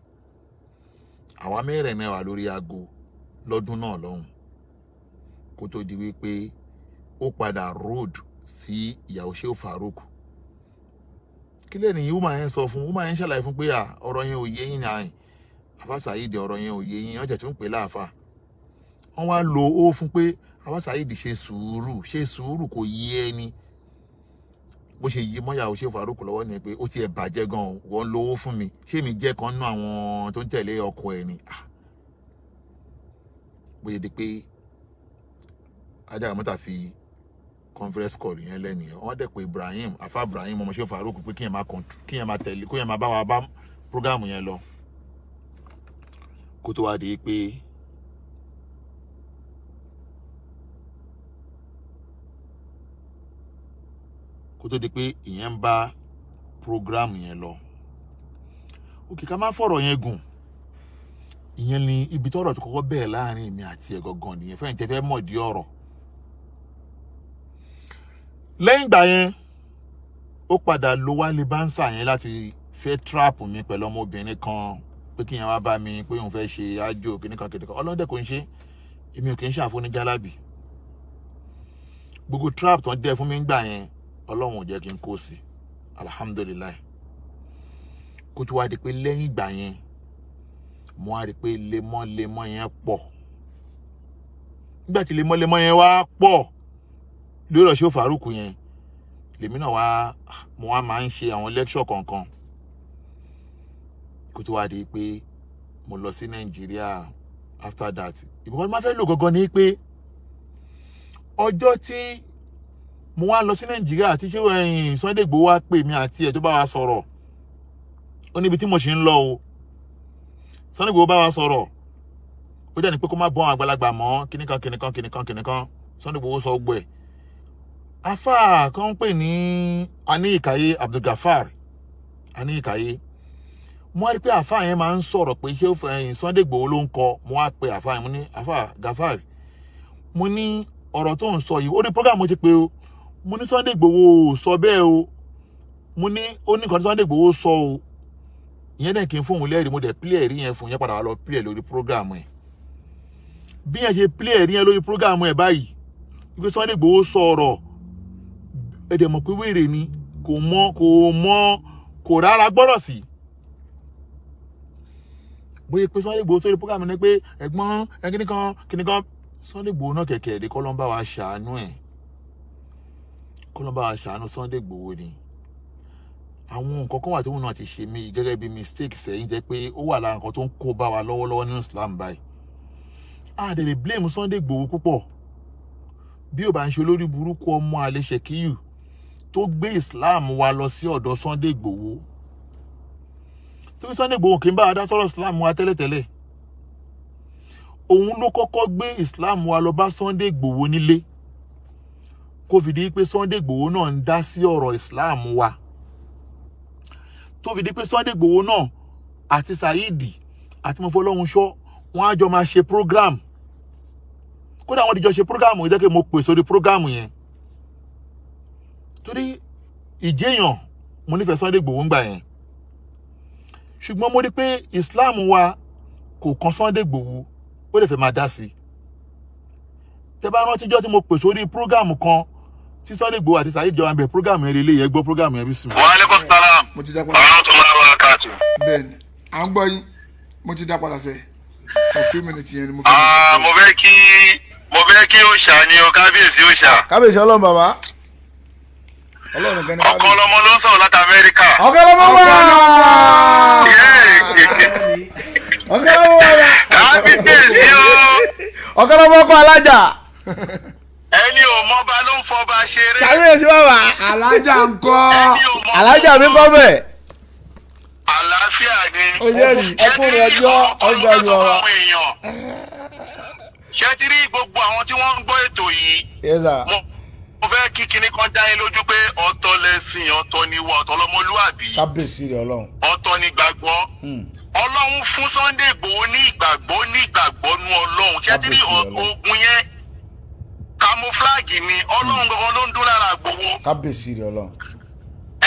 Àwa mẹ́rẹ̀ẹ̀rin wà lórí aago lọ́dún náà lọ́hùn, kó tó di wípé ó padà road sí ìyàwó Shehu Farouk. Kí lẹ́nu yìí, woman yẹn sọ fún, woman yẹn ṣàlàyé fún pé à, ọ̀rọ̀ yẹn ò yé yín ní àyìn Àfà Saheed, ọ̀rọ̀ yẹn ò yé yín. Wọ́n jẹ̀ tún pè láàfà, wọ́n wá lo ó fún pé Àfà Saheed, ṣe sùúrù, ṣe sùúrù, kò yé ẹni. Bó ṣe yí mọ́yàwó Shehu Farouk lọ́wọ́ ni pé ó tiẹ̀ bàjẹ́ gan-an, wọ́n ń lo owó fún mi. Ṣé mi jẹ́ kan nínú àwọn tó ń tẹ̀lé ọkọ ẹ̀ ni? Bó ṣe di pé Ajára Mọ́tà fi conference call yẹn lẹ́nìyẹn, wọ́n dẹ̀ pé Ibrahim, Afa Ibrahim, ọmọ Shehu Farouk, pé kí yẹn máa tẹ̀lé, kó yẹn máa bá wa bá program yẹn lọ, kó tó wá di pé kó tó di pé ìyẹn ń bá program yẹn lọ. Òkè, ká má fọ̀rọ̀ yẹn gùn. Ìyẹn ni ibi tọ́rọ̀ tó kọ́kọ́ bẹ̀rẹ̀ láàrin èmi àti ẹ̀ gangan nìyẹn. Fẹ́yìn tẹ́ fẹ́ mọ̀ di ọ̀rọ̀, lẹ́yìn ìgbà yẹn, ó padà lo Wálé Bánsà yẹn láti fẹ́ trap mi pẹ̀lú ọmọbìnrin kan, pé kí yẹn wá bá mi, pé òun fẹ́ ṣe ájò kìnnìkan kìnnìkan. Ọlọ́dẹ kò ń ṣe, èmi ò kì í ṣàfóníjálábì. Gbogbo trap tó ń dẹ́ fún mi ń gbà yẹn, Ọlọ́run ò jẹ́ kí n kó sí, alhamdulillahi. Kó tó wá di pé lẹ́yìn ìgbà yẹn, mo wá rí i pé lemọ́lemọ́ yẹn pọ̀. Nígbà tí lemọ́lemọ́ yẹn wá pọ̀ lórí ọ̀ṣẹ́ Farouk yẹn, lèmi náà wá, mo wá máa ń ṣe àwọn lecture kọ̀ọ̀kan, kó tó wá di pé mo lọ sí Nàìjíríà. After that, ìbùkún máa fẹ́ lò gangan ni pé ọjọ́ tí mo wá lọ sí Nàìjíríà, tí ṣé ẹ̀yìn Sunday Igboho wá pè mí àti ẹ̀ tó bá wa sọ̀rọ̀, ó níbi tí mo ṣe ń lọ o. Sunday Igboho bá wa sọ̀rọ̀, ó dẹ̀ ní pé kó má bọ́ àwọn àgbàlagbà mọ́, kíníkan kíníkan kíníkan kíníkan. Sunday Igboho sọ gbọ́ ẹ̀. Afa kan ń pè ní Aníyìkáyé, Abdulgafar Aníyìkáyé. Mo wá rí pé àfa yẹn máa ń sọ̀rọ̀ pé ṣé ẹ̀yìn Sunday Igboho ló ń kọ. Mo wá pe àfa yẹn, mo ní, "Afa Gafar," mo ní Ọ̀rọ̀ tó ń sọ yìí, ó ní program mo ti pé o. Mo ní Sunday Igboho ò sọ bẹ́ẹ̀ o. Mo ní ó ní nǹkan tí Sunday Igboho sọ o. Ìyẹn dẹ̀ kí n fóun lẹ́rìí. Mo dẹ̀ play ẹ̀rí yẹn fún yẹn, padà wá lọ play ẹ̀ lórí program ẹ̀. Bí yẹn ṣe play ẹ̀rí yẹn lórí program ẹ̀ báyìí wípé Sunday Igboho sọ ọ̀rọ̀, ẹ dẹ̀ mọ̀ pé wèrè ni, kò mọ̀, kò mọ̀, kò rárá gbọ́rọ̀ sí. Bóyá pé Sunday Igboho sórí program ni pé ẹ̀gbọ́n ẹ kíní kan kíní kan. Sunday Igboho náà kẹ̀kẹ́ ẹ̀dẹ́ kọ́ ló ń bá wa ṣàánú ẹ̀, kọ́ ló ń bá wa ṣàánú Sunday Igboho ni. Àwọn nǹkan kan wà tóun náà ti ṣe mí gẹ́gẹ́ bí mistake sẹ́yìn, jẹ́ pé ó wà lára nǹkan tó ń kó bá wa lọ́wọ́lọ́wọ́ nínú Islam báyìí. A dẹ̀ lè blame Sunday Igboho púpọ̀. Bí ò bá ń ṣe olórí burúkú ọmọ àlè Ṣèkíyù tó gbé Islam wa lọ sí ọ̀dọ̀ Sunday Igboho, tó fi Sunday Igboho kì í bá wa dá sọ̀rọ̀ Islam wa tẹ́lẹ̀tẹ́lẹ̀, òun ló kọ́kọ́ gbé Islam wa lọ bá Sunday Igboho nílé, kó fi di pé Sunday Igboho náà ń dá sí ọ̀rọ̀ Islam wa, tó fi di pé Sunday Igboho náà àti Saheed àti Mọ́fọ́lọ́hunṣọ́, wọ́n á jọ máa ṣe program. Kódà wọ́n ti jọ ṣe program yìí, jẹ́ kí mo pè sórí program yẹn, torí ìjẹyàn mo nífẹ̀ẹ́ Sunday Igboho ń gbà yẹn. Ṣùgbọ́n mo rí pé Islam wa kò kan Sunday Igboho, ó lè fẹ́ máa dá sí i. Tẹ́ bá rántí jọ́ tí mo pè sórí program kan tí Sunday Igboho àti Saheed jọ wà ń bẹ̀, program yẹn lélẹ́yìí. Ẹ gbọ́ program yẹn bí sinmi. Wa aleykum salam. Mo ti dá padà. Warahmatullahi wabarakatuh. Bẹ́ẹ̀ ni, à ń gbọ́ yín. Mo ti dá padà sẹ́ for few minutes yẹn ni mo fẹ́. Ah, mo fẹ́ kí òòṣà ni o, kábíyèsí òòṣà. Kábíyèsí Ọlọ́run, bàbá Ọlọ́run nìkan ní. Ọkọ ọlọmọ ló ń sọ̀rọ̀ láti Amẹ́ríkà. Ọkọ lọmọ wà, ọkọ lọmọ wà. Kábíyèsí o. Ọkọ lọmọ, ọkọ alájà. Ẹni ò mọba ló ń fọba ṣeré. Kábíyèsí bàbá. Alájà ń kọ́. Ẹni ò mọ. Alájà mi kọ́ bẹ̀. Àlàáfíà ni. Ó jẹ́ rí ẹkùnrin ọjọ́ ọjọ́ ọjọ́ wa. Àwọn èèyàn, ṣé ti rí gbogbo àwọn tí wọ́n ń gbọ́ ètò yìí? Yes sir. Mo fẹ́ kí kinní kan dá yín lójú pé ọ̀tọ̀ lẹ̀sìn, ọ̀tọ̀ ni ìwà, ọ̀tọ̀ lọ́mọlúàbí, Kábíyèsí rẹ̀ Ọlọ́run. ọ̀tọ̀ ni gbàgbọ́. Ọlọ́run fún Sunday Igboho ní ìgbàgbọ́, ní ìgbàgbọ́ nú Ọlọ́run. Ṣé ti rí Kábíyèsí Ọlọ́run. ogun yẹn, camouflage ni. Ọlọ́run gangan ló ń dún lára Igboho. Kábíyèsí rẹ̀ Ọlọ́run.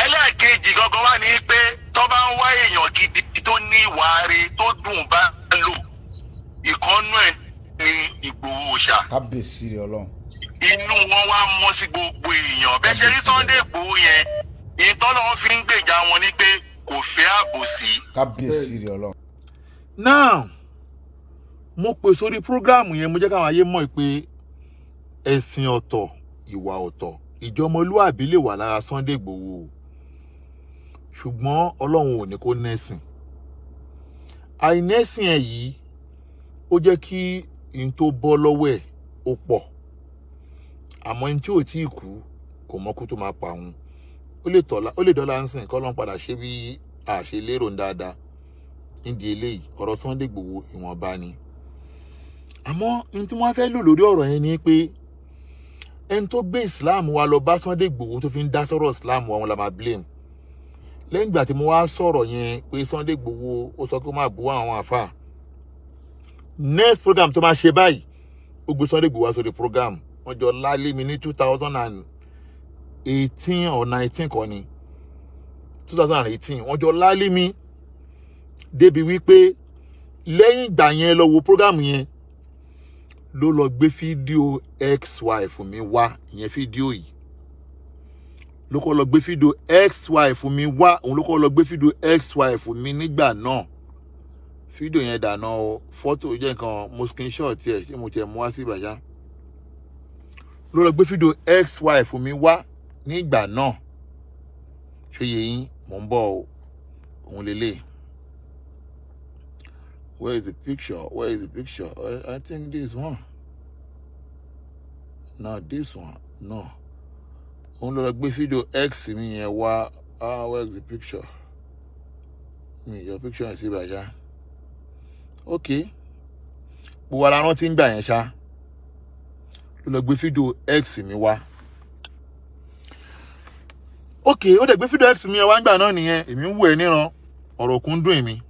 Ẹlẹ́ẹ̀kejì gangan wà ní pé tó bá ń wá èèyàn gidi tó ní ìwà rẹ̀ tó dùn bá lò, ìkọ́nú ẹ̀ ní Ìgbòho Òòṣà. Kábíyèsí rẹ̀ Ọlọ́run. Inú wọn wá mọ́ sí gbogbo èèyàn bẹ́ẹ̀. Ṣe rí Sunday Igboho yẹn, ìtọ́nà wọn fi ń gbèjà wọn ni pé kò fẹ́ àbòsí. Kábíyèsí rẹ̀ Ọlọ́run. Now, mo pè sórí program yẹn, mo jẹ́ káwọn ayé mọ̀ pé ẹ̀sìn ọ̀tọ̀, ìwà ọ̀tọ̀, ìjọmọlúàbí lè wà lára Sunday Igboho o, ṣùgbọ́n Ọlọ́run ò ní kó nẹ́sìn. Àìnẹ́sìn ẹ̀ yìí, ó jẹ́ kí n tó bọ́ lọ́wọ́ ẹ̀ ó pọ̀. Àmọ́ ẹni tí ò tí ì kú kò mọ kú tó máa pa òun. Ó lè tọ́lá, ó lè dọ́là ń sìn kọ́ ló ń padà ṣe bí a ṣe lérò ń dáadáa. Nídìí eléyìí, ọ̀rọ̀ Sunday Igboho ìwọ̀nba ni. Àmọ́ ní tí wọ́n fẹ́ lò lórí ọ̀rọ̀ yẹn ni pé ẹni tó gbé Islam wa lọ bá Sunday Igboho, tó fi ń dá sọ̀rọ̀ Islam wa, wọn la máa blame. Lẹ́yìn ìgbà tí mo wá sọ̀rọ̀ yẹn pé Sunday Igboho ó sọ pé ó máa bú àwọn àfà, next program tó máa ṣe báyìí, ó gbé Sunday Igboho wá sórí program. Wọ́n jọ lálé mi ní 2018 or 19 kọ́ ni, 2018. Wọ́n jọ lálé mi débi wípé lẹ́yìn ìgbà yẹn, lọ wo program yẹn, ló lọ gbé fídíò ex-wife mi wá. Ìyẹn fídíò yìí ló kọ́ lọ gbé fídíò ex-wife mi wá. Òun ló kọ́ lọ gbé fídíò ex-wife mi nígbà náà. Fídíò yẹn dànù o. Fọ́tò jẹ́ nǹkan mo screenshot ẹ̀. Ṣé mo tiẹ̀ mú wá sí ìbàjá? Ló lọ gbé fídíò ex-wife mi wá nígbà náà. Ṣé yẹ yín? Mò ń bọ̀ o. Òun lélẹ̀. Where is the picture? Where is the picture? I think this one, no, this one, no. Òun ló lọ gbé fídíò ex mi yẹn wá. Ah, where is the picture? Mi yọ picture yẹn sí ìbàjá. Ok, gbogbo ara rántí ń gbà yẹn ṣá. Ló lọ gbé fídíò ex mi wá. Ok, ó dẹ̀ gbé fídíò ex mi yẹn wá ń gbà náà nìyẹn. Èmi ń wò ẹ́ níran, ọ̀rọ̀ kún dùn èmi,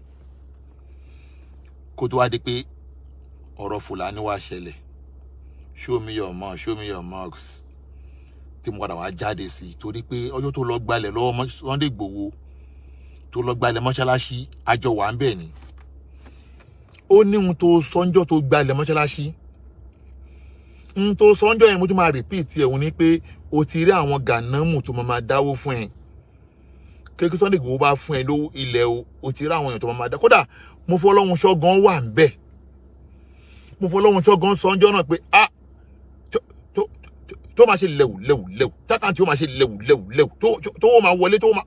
kó tó wá di pé ọ̀rọ̀ Fúlàní wá ṣẹlẹ̀. Show me your mosque, show me your mosque, tí mo padà wá jáde sí, torí pé ọjọ́ tó lọ gbalẹ̀ lọ́wọ́ Sunday Igboho, tó lọ gbalẹ̀ mọ́ṣáláṣí, àjọ wà ń bẹ̀ ni. Ó ní ohun tó sọ́njọ́ tó gbalẹ̀ mọ́ṣáláṣí, ohun tó sọ́njọ́ yẹn, mo tún máa repeat ẹ̀. Òun ni pé o ti rí àwọn gànámù tó máa dáwó fún ẹ kékeré. Sunday Igboho bá fún ẹ lówó ilẹ̀ o, o ti rí àwọn èèyàn tó máa dá. Kódà mo fọlọ́hun ṣọ́gan wà ń bẹ̀, mo fọlọ́hun ṣọ́gan sọ́njọ́ náà pé ah, tó máa ṣe lẹ́wù lẹ́wù lẹ́wù, tákàntì ó máa ṣe lẹ́wù lẹ́wù lẹ́wù, tó máa wọlé, tó máa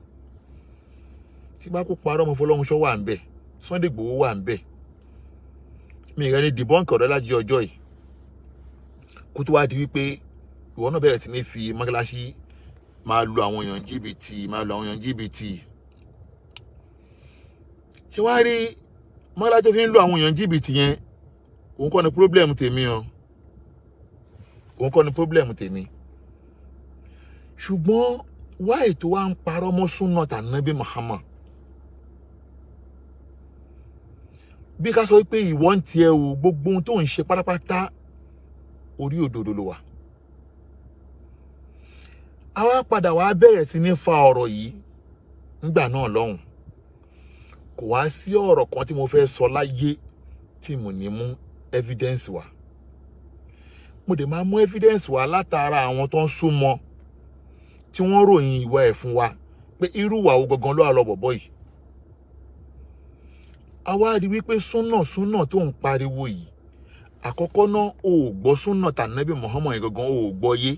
tí bá kó parọ́. Mo fọlọ́hun ṣọ́ wà ń bẹ̀, Sunday Igboho wà ń bẹ̀. Mi ìrẹ́ ní dìbọ́ǹkì ọ̀rọ̀ láti ọjọ́ yìí, kó tó wá di wípé ìwọ náà bẹ̀rẹ̀ sí ní fi mọ́ṣáláṣí máa lu àwọn èèyàn jìbìtì, máa lu àwọn èèyàn jìbìtì. Ṣé wàá rí mọ́ṣáláṣí tó fi ń lu àwọn èèyàn jìbìtì yẹn? Òun kọ́ ni problem tèmi o, òun kọ́ ni problem tèmi. Ṣùgbọ́n wáyé tó wá ń parọ́ mọ́ súnà tànàbí Muhammad, bí ká sọ pé ìwọ ń tiẹ̀ o, gbogbo ohun tó ń ṣe pátápátá, orí òdodo ló wà. Àwa padà wá bẹ̀rẹ̀ sí ní fa ọ̀rọ̀ yìí nígbà náà lọ́hùn. Kò wá sí ọ̀rọ̀ kan tí mo fẹ́ sọ láyé tí mo ní mú evidence wá. Mo dẹ̀ máa mú evidence wá látara àwọn tó ń súnmọ́, tí wọ́n ròyìn ìwà ẹ̀ fún wa pé irú ìwà wo gangan ló wà lọ bọ̀bọ̀ yìí. Àwa rí wípé súnà súnà tó ń pariwo yìí, àkọ́kọ́ náà, o ò gbọ́ súnà tànàbí Muhammad yẹn gangan, o ò gbọ́ yé.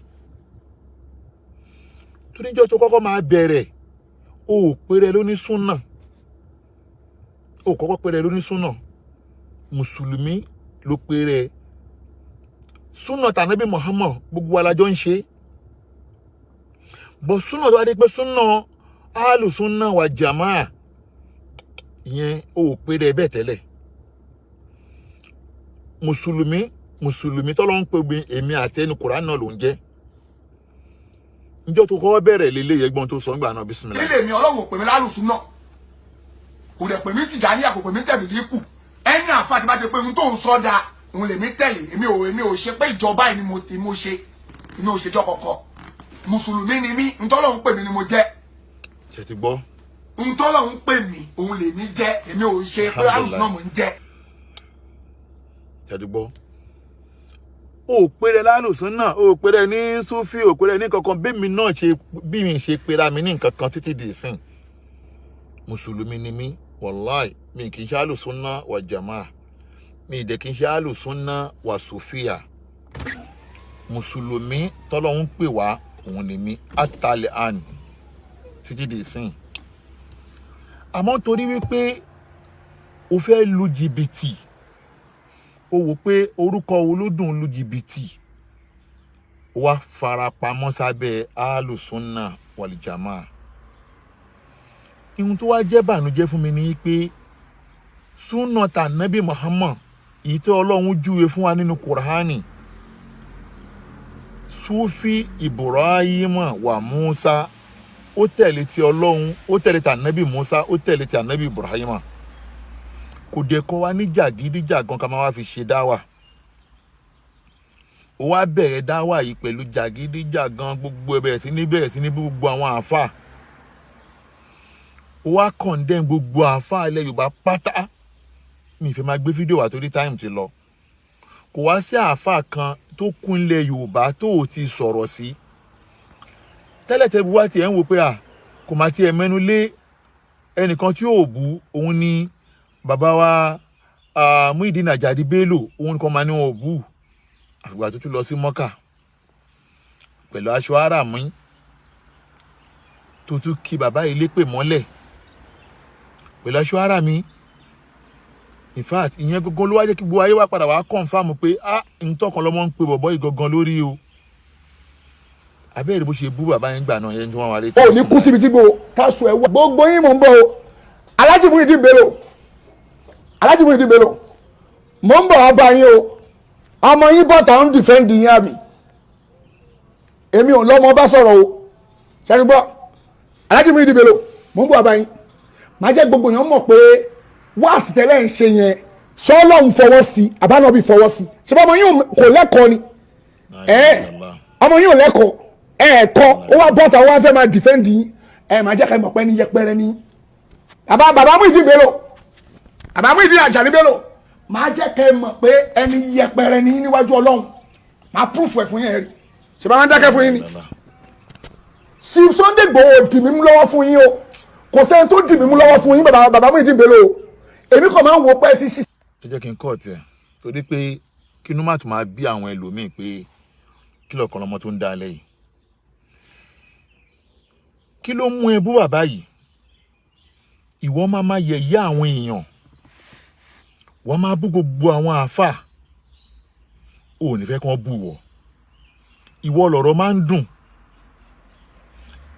Toríjọ́ tó kọ́kọ́ máa bẹ̀rẹ̀, o ò péré lóní súnà, o ò kọ́kọ́ péré lóní súnà. Mùsùlùmí ló péré. Súnà tànàbí Muhammad, gbogbo wa la jọ ń ṣe bọ̀. Súnà tó wá dé pé súnà alùsúnà wà jàmáà ìyẹn, o ò péré bẹ́ẹ̀ tẹ́lẹ̀. Mùsùlùmí, mùsùlùmí tọ́lọ́ ń pè mí, èmi àti ẹni Kùránì náà ló ń jẹ́. Níjọ́ tó kọ́kọ́ bẹ̀rẹ̀ lélẹ̀ yẹn, gbọ́n tó sọ nígbà náà, bísímìlá. Nílé mi, Ọlọ́run ò pè mí lálùsùn náà, kò dẹ̀ pè mí Tìjàníyà, kò pè mí tẹ̀lé kù. Ẹni àfa ti bá ṣe pé ohun tó ń sọ da, òun lèmi tẹ̀lé. Èmi ò ṣe pé ìjọba yìí ni mo ṣe. Èmi ò ṣèjọ kọ̀ọ̀kan. Mùsùlùmí ni mí. Ntọ́lọ́run pè mí ni mo jẹ́. Ṣe ti gbọ́? Ntọ́lọ́run pè mí, òun lèmi jẹ́. Èmi ò ṣe pé alùsùn náà mò ń jẹ́. Ṣe ti gbọ́? O ò péré lálùsùn náà, o ò péré ní súfì, o ò péré ní kankan. Bẹ́mi náà ṣe bí mi ṣe pera mi ní nǹkan kan títí di ìsìn, mùsùlùmí ni mí. Wàláì, mi kì í ṣe alùsùn náà wà jàmáà, mi ì dẹ̀ kì í ṣe alùsùn náà wà sòfíà. Mùsùlùmí tọ́lọ́hún pè wá, òun ni mí àtàlẹ̀ àn títí di ìsìn. Àmọ́ torí wípé o fẹ́ lu jìbìtì, o wò pé orúkọ wo ló dùn lu jìbìtì, o wá farapamọ́ sábẹ́ alùsùnà wàlìjàmá. Ihun tó wá jẹ́ bànújẹ́ fún mi ni pé súnà tànàbí Muhammad, èyí tí Ọlọ́run júwe fún wa nínú Kùránì, Sufi Ibrahim wa Musa, ó tẹ̀lé ti Ọlọ́run, ó tẹ̀lé ti ànábì Musa, ó tẹ̀lé ti ànábì Ibrahim. Kò dẹ̀ kọ́ wa ní jàgídíjàgan ká máa wá fi ṣe dáwà. Ó wá bẹ̀rẹ̀ dáwà yìí pẹ̀lú jàgídíjàgan, gbogbo ẹ̀ bẹ̀rẹ̀ sí ní bú gbogbo àwọn àáfàá. Ó wá condemn gbogbo àáfàá ilẹ̀ Yorùbá pátá. Mi ì fẹ́ máa gbé fídíò wá torí time ti lọ. Kò wá sí àáfàá kan tó kún ilẹ̀ Yorùbá tó ò ti sọ̀rọ̀ sí tẹ́lẹ̀tẹ́lẹ̀. Wá tiẹ̀ ń wò pé à kò má tiẹ̀ mẹ́nu lé ẹnìkan tí yóò bú, òun ni bàbá wa Muyideen Ajadi Bello. Òun nìkan máa ní wọn ò bú, àfìgbà tó tún lọ sí Mọ́kà pẹ̀lú aṣọ àràmí, tó tún kí bàbá yìí lépè mọ́lẹ̀ pẹ̀lú aṣọ àràmí. In fact, ìyẹn gangan ló wá jẹ́ kí gbogbo ayé wá padà wá confirm pé ah, ntọ́kan lọ́mọ ń pe bọ̀bọ́ yìí gangan lórí o. Abẹ́rẹ́ bó ṣe bú bàbá yẹn gbà náà yẹn tí wọ́n wà létí. O ní kú síbi tí gbò káṣù ẹ wá. Gbogbo yín, mò ń bọ̀ o. Alhaji Muyideen Bello, Alhaji Muyideen Bello, mò ń bọ̀ wá bá yín o. Ọmọ yín bọ̀tà ń defend yín, àbí? Èmi ò lọ́mọ bá sọ̀rọ̀ o. Ṣẹ́ni gbọ́, Alhaji Muyideen Bello, mò ń bọ̀ wá bá yín. Màá jẹ́ gbogbo yẹn mọ̀ pé wáàsí tẹ́lẹ̀ ń ṣe yẹn, sọ́ọ́lọ́hún fọwọ́ sí, àbánọ́bí fọwọ́ sí. Ṣé bá ọmọ yín kò lẹ́kọ̀ọ́ ni? Ẹ ọmọ yín ò lẹ́kọ̀ọ́, ẹ kọ́ ó wá bọ́ta, ó wá fẹ́ máa defend yín. Ẹ máa jẹ́ ká mọ̀ pé ní yẹpẹrẹ ní bàbá Muyideen Bello, bàbá Muyideen Ajani Bello, máa jẹ́ ká mọ̀ pé ẹni yẹpẹrẹ ní níwájú Ọlọ́run. Máa proof ẹ̀ fún yín. Rí ṣe bá máa ń dákẹ́ fún yín ni. Chief Sunday Igboho dì mí mú lọ́wọ́ fún yín o. Kò sẹ́ni tó dì mí mú lọ́wọ́ fún yín, bàbá Muyideen Bello o. Èmi kàn máa ń wo pé ẹ ti ṣiṣẹ́. Ẹ jẹ́ kí n kọ́ tiẹ̀, torí pé kí inú má tún máa bí àwọn ẹlòmíì pé kí lọ́kàn lọmọ tó ń dá lẹ́yìn, kí ló mú ẹ bú bàbá yìí? Ìwọ máa máa yẹ̀yẹ́ àwọn èèyàn, wọ́n máa bú gbogbo àwọn àáfàá, ò ní fẹ́ kí wọ́n bú wọ̀. Ìwọ lọ̀rọ̀ máa ń dùn.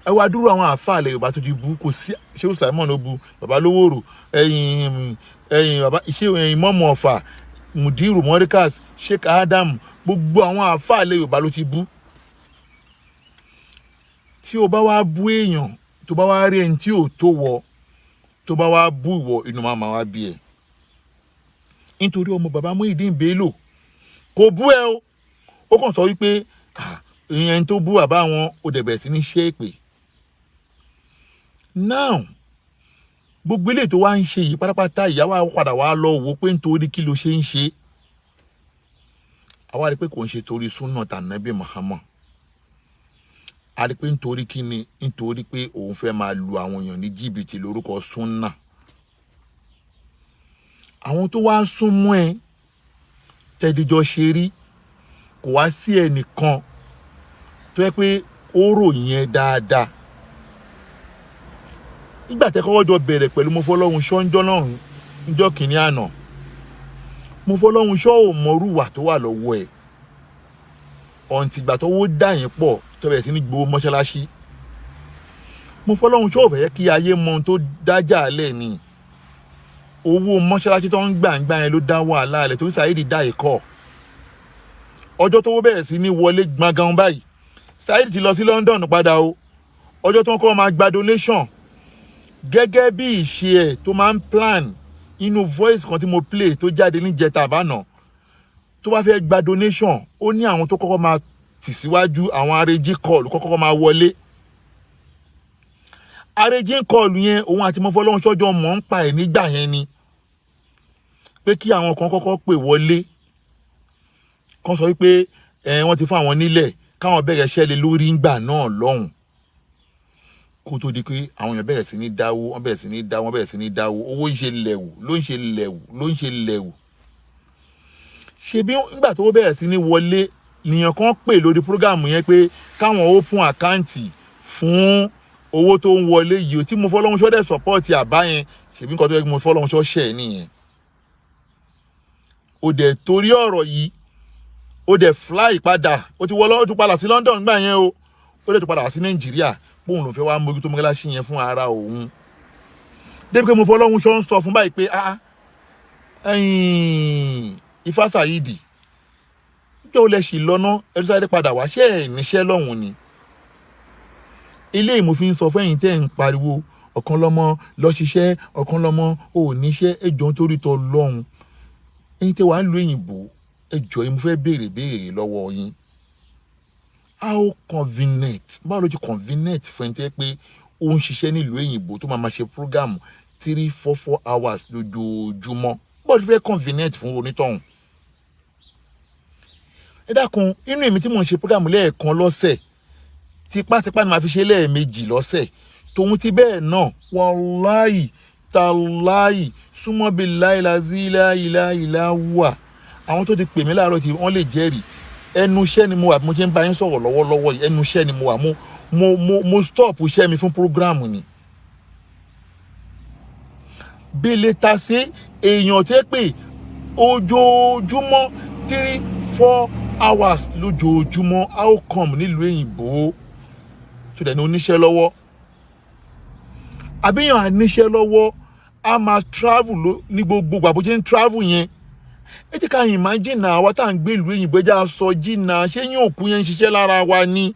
Ẹ wá dúró, àwọn àáfàá ilẹ̀ Yorùbá tó ti bú, kò sí. Ṣé Sulaiman ló bu bàbá lówóró ẹ̀yìn ẹ̀yìn bàbá ṣé ẹ̀yìn mọ́mọ́ Ọ̀fà, Mudiru Morikas, Sheikh Adam, gbogbo àwọn àáfàá ilẹ̀ Yorùbá ló ti bú. Tí o bá wá bú èèyàn, tó bá wá rí ẹni tí ò tó wọ, tó bá wá bú ìwọ, inú máa wá bí ẹ, nítorí ọmọ bàbá Muyideen Bello kò bú ẹ o. Ó kàn sọ wípé ìyẹn tó bú bàbá wọn, ó dẹ̀ bẹ̀rẹ̀ sí ní ṣe é pè. Now, gbogbo eléyìí tó wá ń ṣe yìí pátápátá, ìyá wa padà wá lọ wò pé nítorí kí ló ṣe ń ṣe. Àwa rí i pé kò ń ṣe torí súnà tànàbí Muhammad. A rí i pé nítorí kí ni? Nítorí pé òun fẹ́ máa lu àwọn èèyàn ní jìbìtì lórúkọ súnà. Àwọn tó wá súnmọ́ ẹ tẹ́díjọ́ ṣe rí, kò wá sí ẹnìkan tó yẹ pé ó ròyìn ẹ dáadáa nígbà tẹ́ kọ́kọ́ jọ bẹ̀rẹ̀ pẹ̀lú Mofọlọ́hun ṣọ́ ńjọ́ náà, ńjọ́ kìíní àná. Mofọlọ́hun ṣọ́ ò mọrúwà tó wà lọ́wọ́ ẹ̀ ọ̀ǹtìgbà tó wó dà yín pọ̀, tó bẹ̀rẹ̀ sí ní gbowó mọ́ṣáláṣí. Mofọlọ́hun ṣọ́ ò fẹ́ kí ayé mọ ohun tó dájà lẹ̀ ni. Owó mọ́ṣáláṣí tó ń gbà ń gbà yẹn ló dá wàhálà lẹ̀ tó ń Saheed dá ìkọ́. Ọjọ́ tó bẹ̀rẹ̀ sí ní wọlé gbọ̀ngàn báyìí, Saheed ti lọ sí London padà o. Ọjọ́ tó ń kọ́ máa gba donation, gẹ́gẹ́ bí ìṣe ẹ̀ tó máa ń plan, inú voice kan tí mo play tó jáde níjẹta àbáná, tó bá fẹ́ gba donation, ó ní àwọn tó kọ́kọ́ máa tì síwájú, àwọn arrange call kọ́kọ́ máa wọlé. Arrange call yẹn, òun àti Mọ́fọ́lọ́hún ṣọ́jọ́ mọ̀ ń pa ẹ̀ nígbà yẹn ni pé kí àwọn kan kọ́kọ́ pè wọlé, kan sọ wípé ẹ wọ́n ti fún àwọn nílẹ̀, káwọn bẹ̀rẹ̀ iṣẹ́ lé lórí ńgbà náà lọ́hùn, kó tó di pé àwọn èèyàn bẹ̀rẹ̀ sí ní dáwó. Wọ́n bẹ̀rẹ̀ sí ní dáwó, wọ́n bẹ̀rẹ̀ sí ní dáwó. Owó ń ṣe lẹ̀wù, ló ń ṣe lẹ̀wù, ló ń ṣe lẹ̀wù. Ṣebí nígbà tó bẹ̀rẹ̀ sí ní wọlé nìyẹn, kan pè lórí program yẹn pé káwọn open account fún owó tó ń wọlé yìí o, tí mo fọlọ́hún ṣọ́ dẹ̀ support àbá yẹn. Ṣebí nǹkan tó yẹ kí mo fọlọ́hún ṣọ́ ṣẹ̀ nìyẹn. O dẹ̀ torí ọ̀rọ̀ yìí, ó dẹ̀ fly padà. Ó ti wọlé, ó tún padà sí London gbà yẹn o. Ó dẹ̀ tún padà wá sí Nàìjíríà, bóun ló fẹ́ wá mójútó mọ́ṣáláṣí yẹn fún ara òun, débi pé mo fọlọ́hún ṣọ́ ń sọ fún báyìí pé, ah, ẹ̀yìn Ifá Saheed, níjọ́ ó lẹ ṣì lọ́nà ẹ̀rú sáré padà wá, ṣé ẹ̀ níṣẹ́ lọ́hùn ni? Ilé mo fi ń sọ fẹ́yìn tẹ́ ẹ̀ ń pariwo ọ̀kan lọ́mọ lọ ṣiṣẹ́, ọ̀kan lọ́mọ ò níṣẹ́. Ẹjọ́, nítorí tọ́ lọ́hùn, ẹ̀yin tẹ́ wàá ń lu òyìnbó, ẹjọ́ yìí, mo fẹ́ béèrè béèrè lọ́wọ́ yín. How convenient, báwo ló ti convenient fún ẹni tẹ́ pé ó ń ṣiṣẹ́ nílùú òyìnbó, tó máa ma ṣe program 3, 4, 4 hours lójoojúmọ́? Báwo ló fẹ́ convenient fún onítọ̀hún? Ẹ dákun, inú èmi tí mò ń ṣe program lẹ́ẹ̀kan lọ́sẹ̀, tipátipá ni màá fi ṣe lẹ́ẹ̀mejì lọ́sẹ̀, tòun ti bẹ́ẹ̀ náà, wàláì tàláì súnmọ́ bíi láìláìláìláìlá wà. Àwọn tó ti pè mí láàárọ̀ tí wọ́n lè jẹ́rìí, ẹnu iṣẹ́ ni mo wà bí mo ṣe ń bá yín sọ̀rọ̀ lọ́wọ́lọ́wọ́ yìí. Ẹnu iṣẹ́ ni mo wà. Mo stop iṣẹ́ mi fún program ni. Bẹ́lẹ̀ ta sí èèyàn tẹ́ pé ojoojúmọ́, 3, 4 hours lójoojúmọ́, how come nílùú òyìnbó tó dẹ̀ ní oníṣẹ́ lọ́wọ́, àbíyàn àníṣẹ́ lọ́wọ́, a máa travel ní gbogbo ìgbà bó ṣe ń travel yẹn? Ẹ jẹ́ ká imagine àwa tá à ń gbé ìlú òyìnbó. Ẹ jẹ́ á sọ jìnnà. Ṣé eyín òkú yẹn ń ṣiṣẹ́ lára wa ni?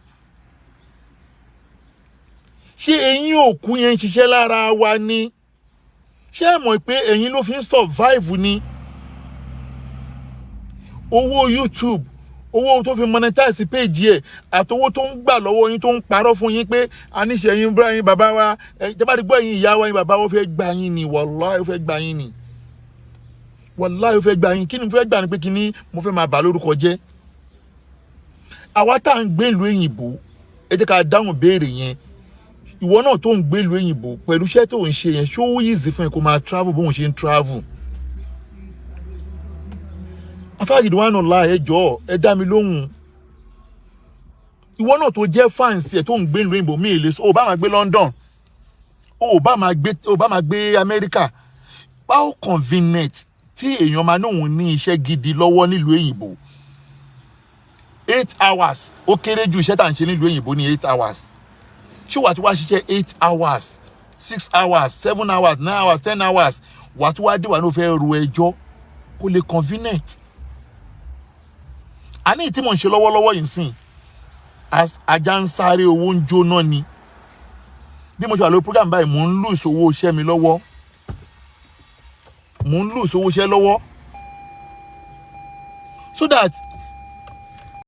Ṣé eyín òkú yẹn ń ṣiṣẹ́ lára wa ni? Ṣé ẹ mọ̀ pé ẹ̀yin ló fi ń survive ni? Owó YouTube. Owó tó fi monetize page ẹ̀ àtowó tó ń gbà lọ́wọ́ yín, tó ń parọ́ fún yín pé àníṣe yín búra yín bàbá wa ẹ jẹ́ bá ti gbọ́ yín, ìyá wa, yín bàbá wa, ó fẹ́ gbà yín ni. Wàláhì, ó fẹ́ gbà yín ni. Wàláhì, ó fẹ́ gbà yín. Kí ni mo fẹ́ gbà? Ni pé kí ni mo fẹ́ máa bà lórúkọ jẹ́. Àwa tá à ń gbé ìlú òyìnbó, ẹ jẹ́ ká dáhùn béèrè yẹn. Ìwọ náà tó ń gbé ìlú òyìnbó, pẹ̀lú iṣẹ́ tó ń ṣe yẹn, ṣó easy fún ẹ kó máa travel bóun ṣe ń travel? Afáàgìdì wà nù láà, ẹ jọ̀ọ́, ẹ dá mi lóhùn. Ìwọ náà tó jẹ́ fans ẹ̀ tó ń gbé ìlú òyìnbó, mi ì lè sọ ò bá máa gbé London, ò bá máa gbé Amẹ́ríkà. How convenient tí èèyàn máa nóun ní iṣẹ́ gidi lọ́wọ́ nílùú òyìnbó, 8 hours ó kéré jù. Iṣẹ́ tá à ń ṣe nílùú òyìnbó ní 8 hours. Ṣé wàá tí wàá ṣiṣẹ́ 8 hours, 6 hours, 7 hours, 9 hours, 10 hours, wàá tí wàá dé, wàá ní o fẹ́ ro ẹjọ́? Kó lè convenient. Àní tí mò ń ṣe lọ́wọ́lọ́wọ́ yìí sìn, ajá ń sáré, owó ń jóná ni. Bí mo ṣe wà lórí program báyìí, mò ń lose owó iṣẹ́ mi lọ́wọ́, mò ń lose owó iṣẹ́ lọ́wọ́, so that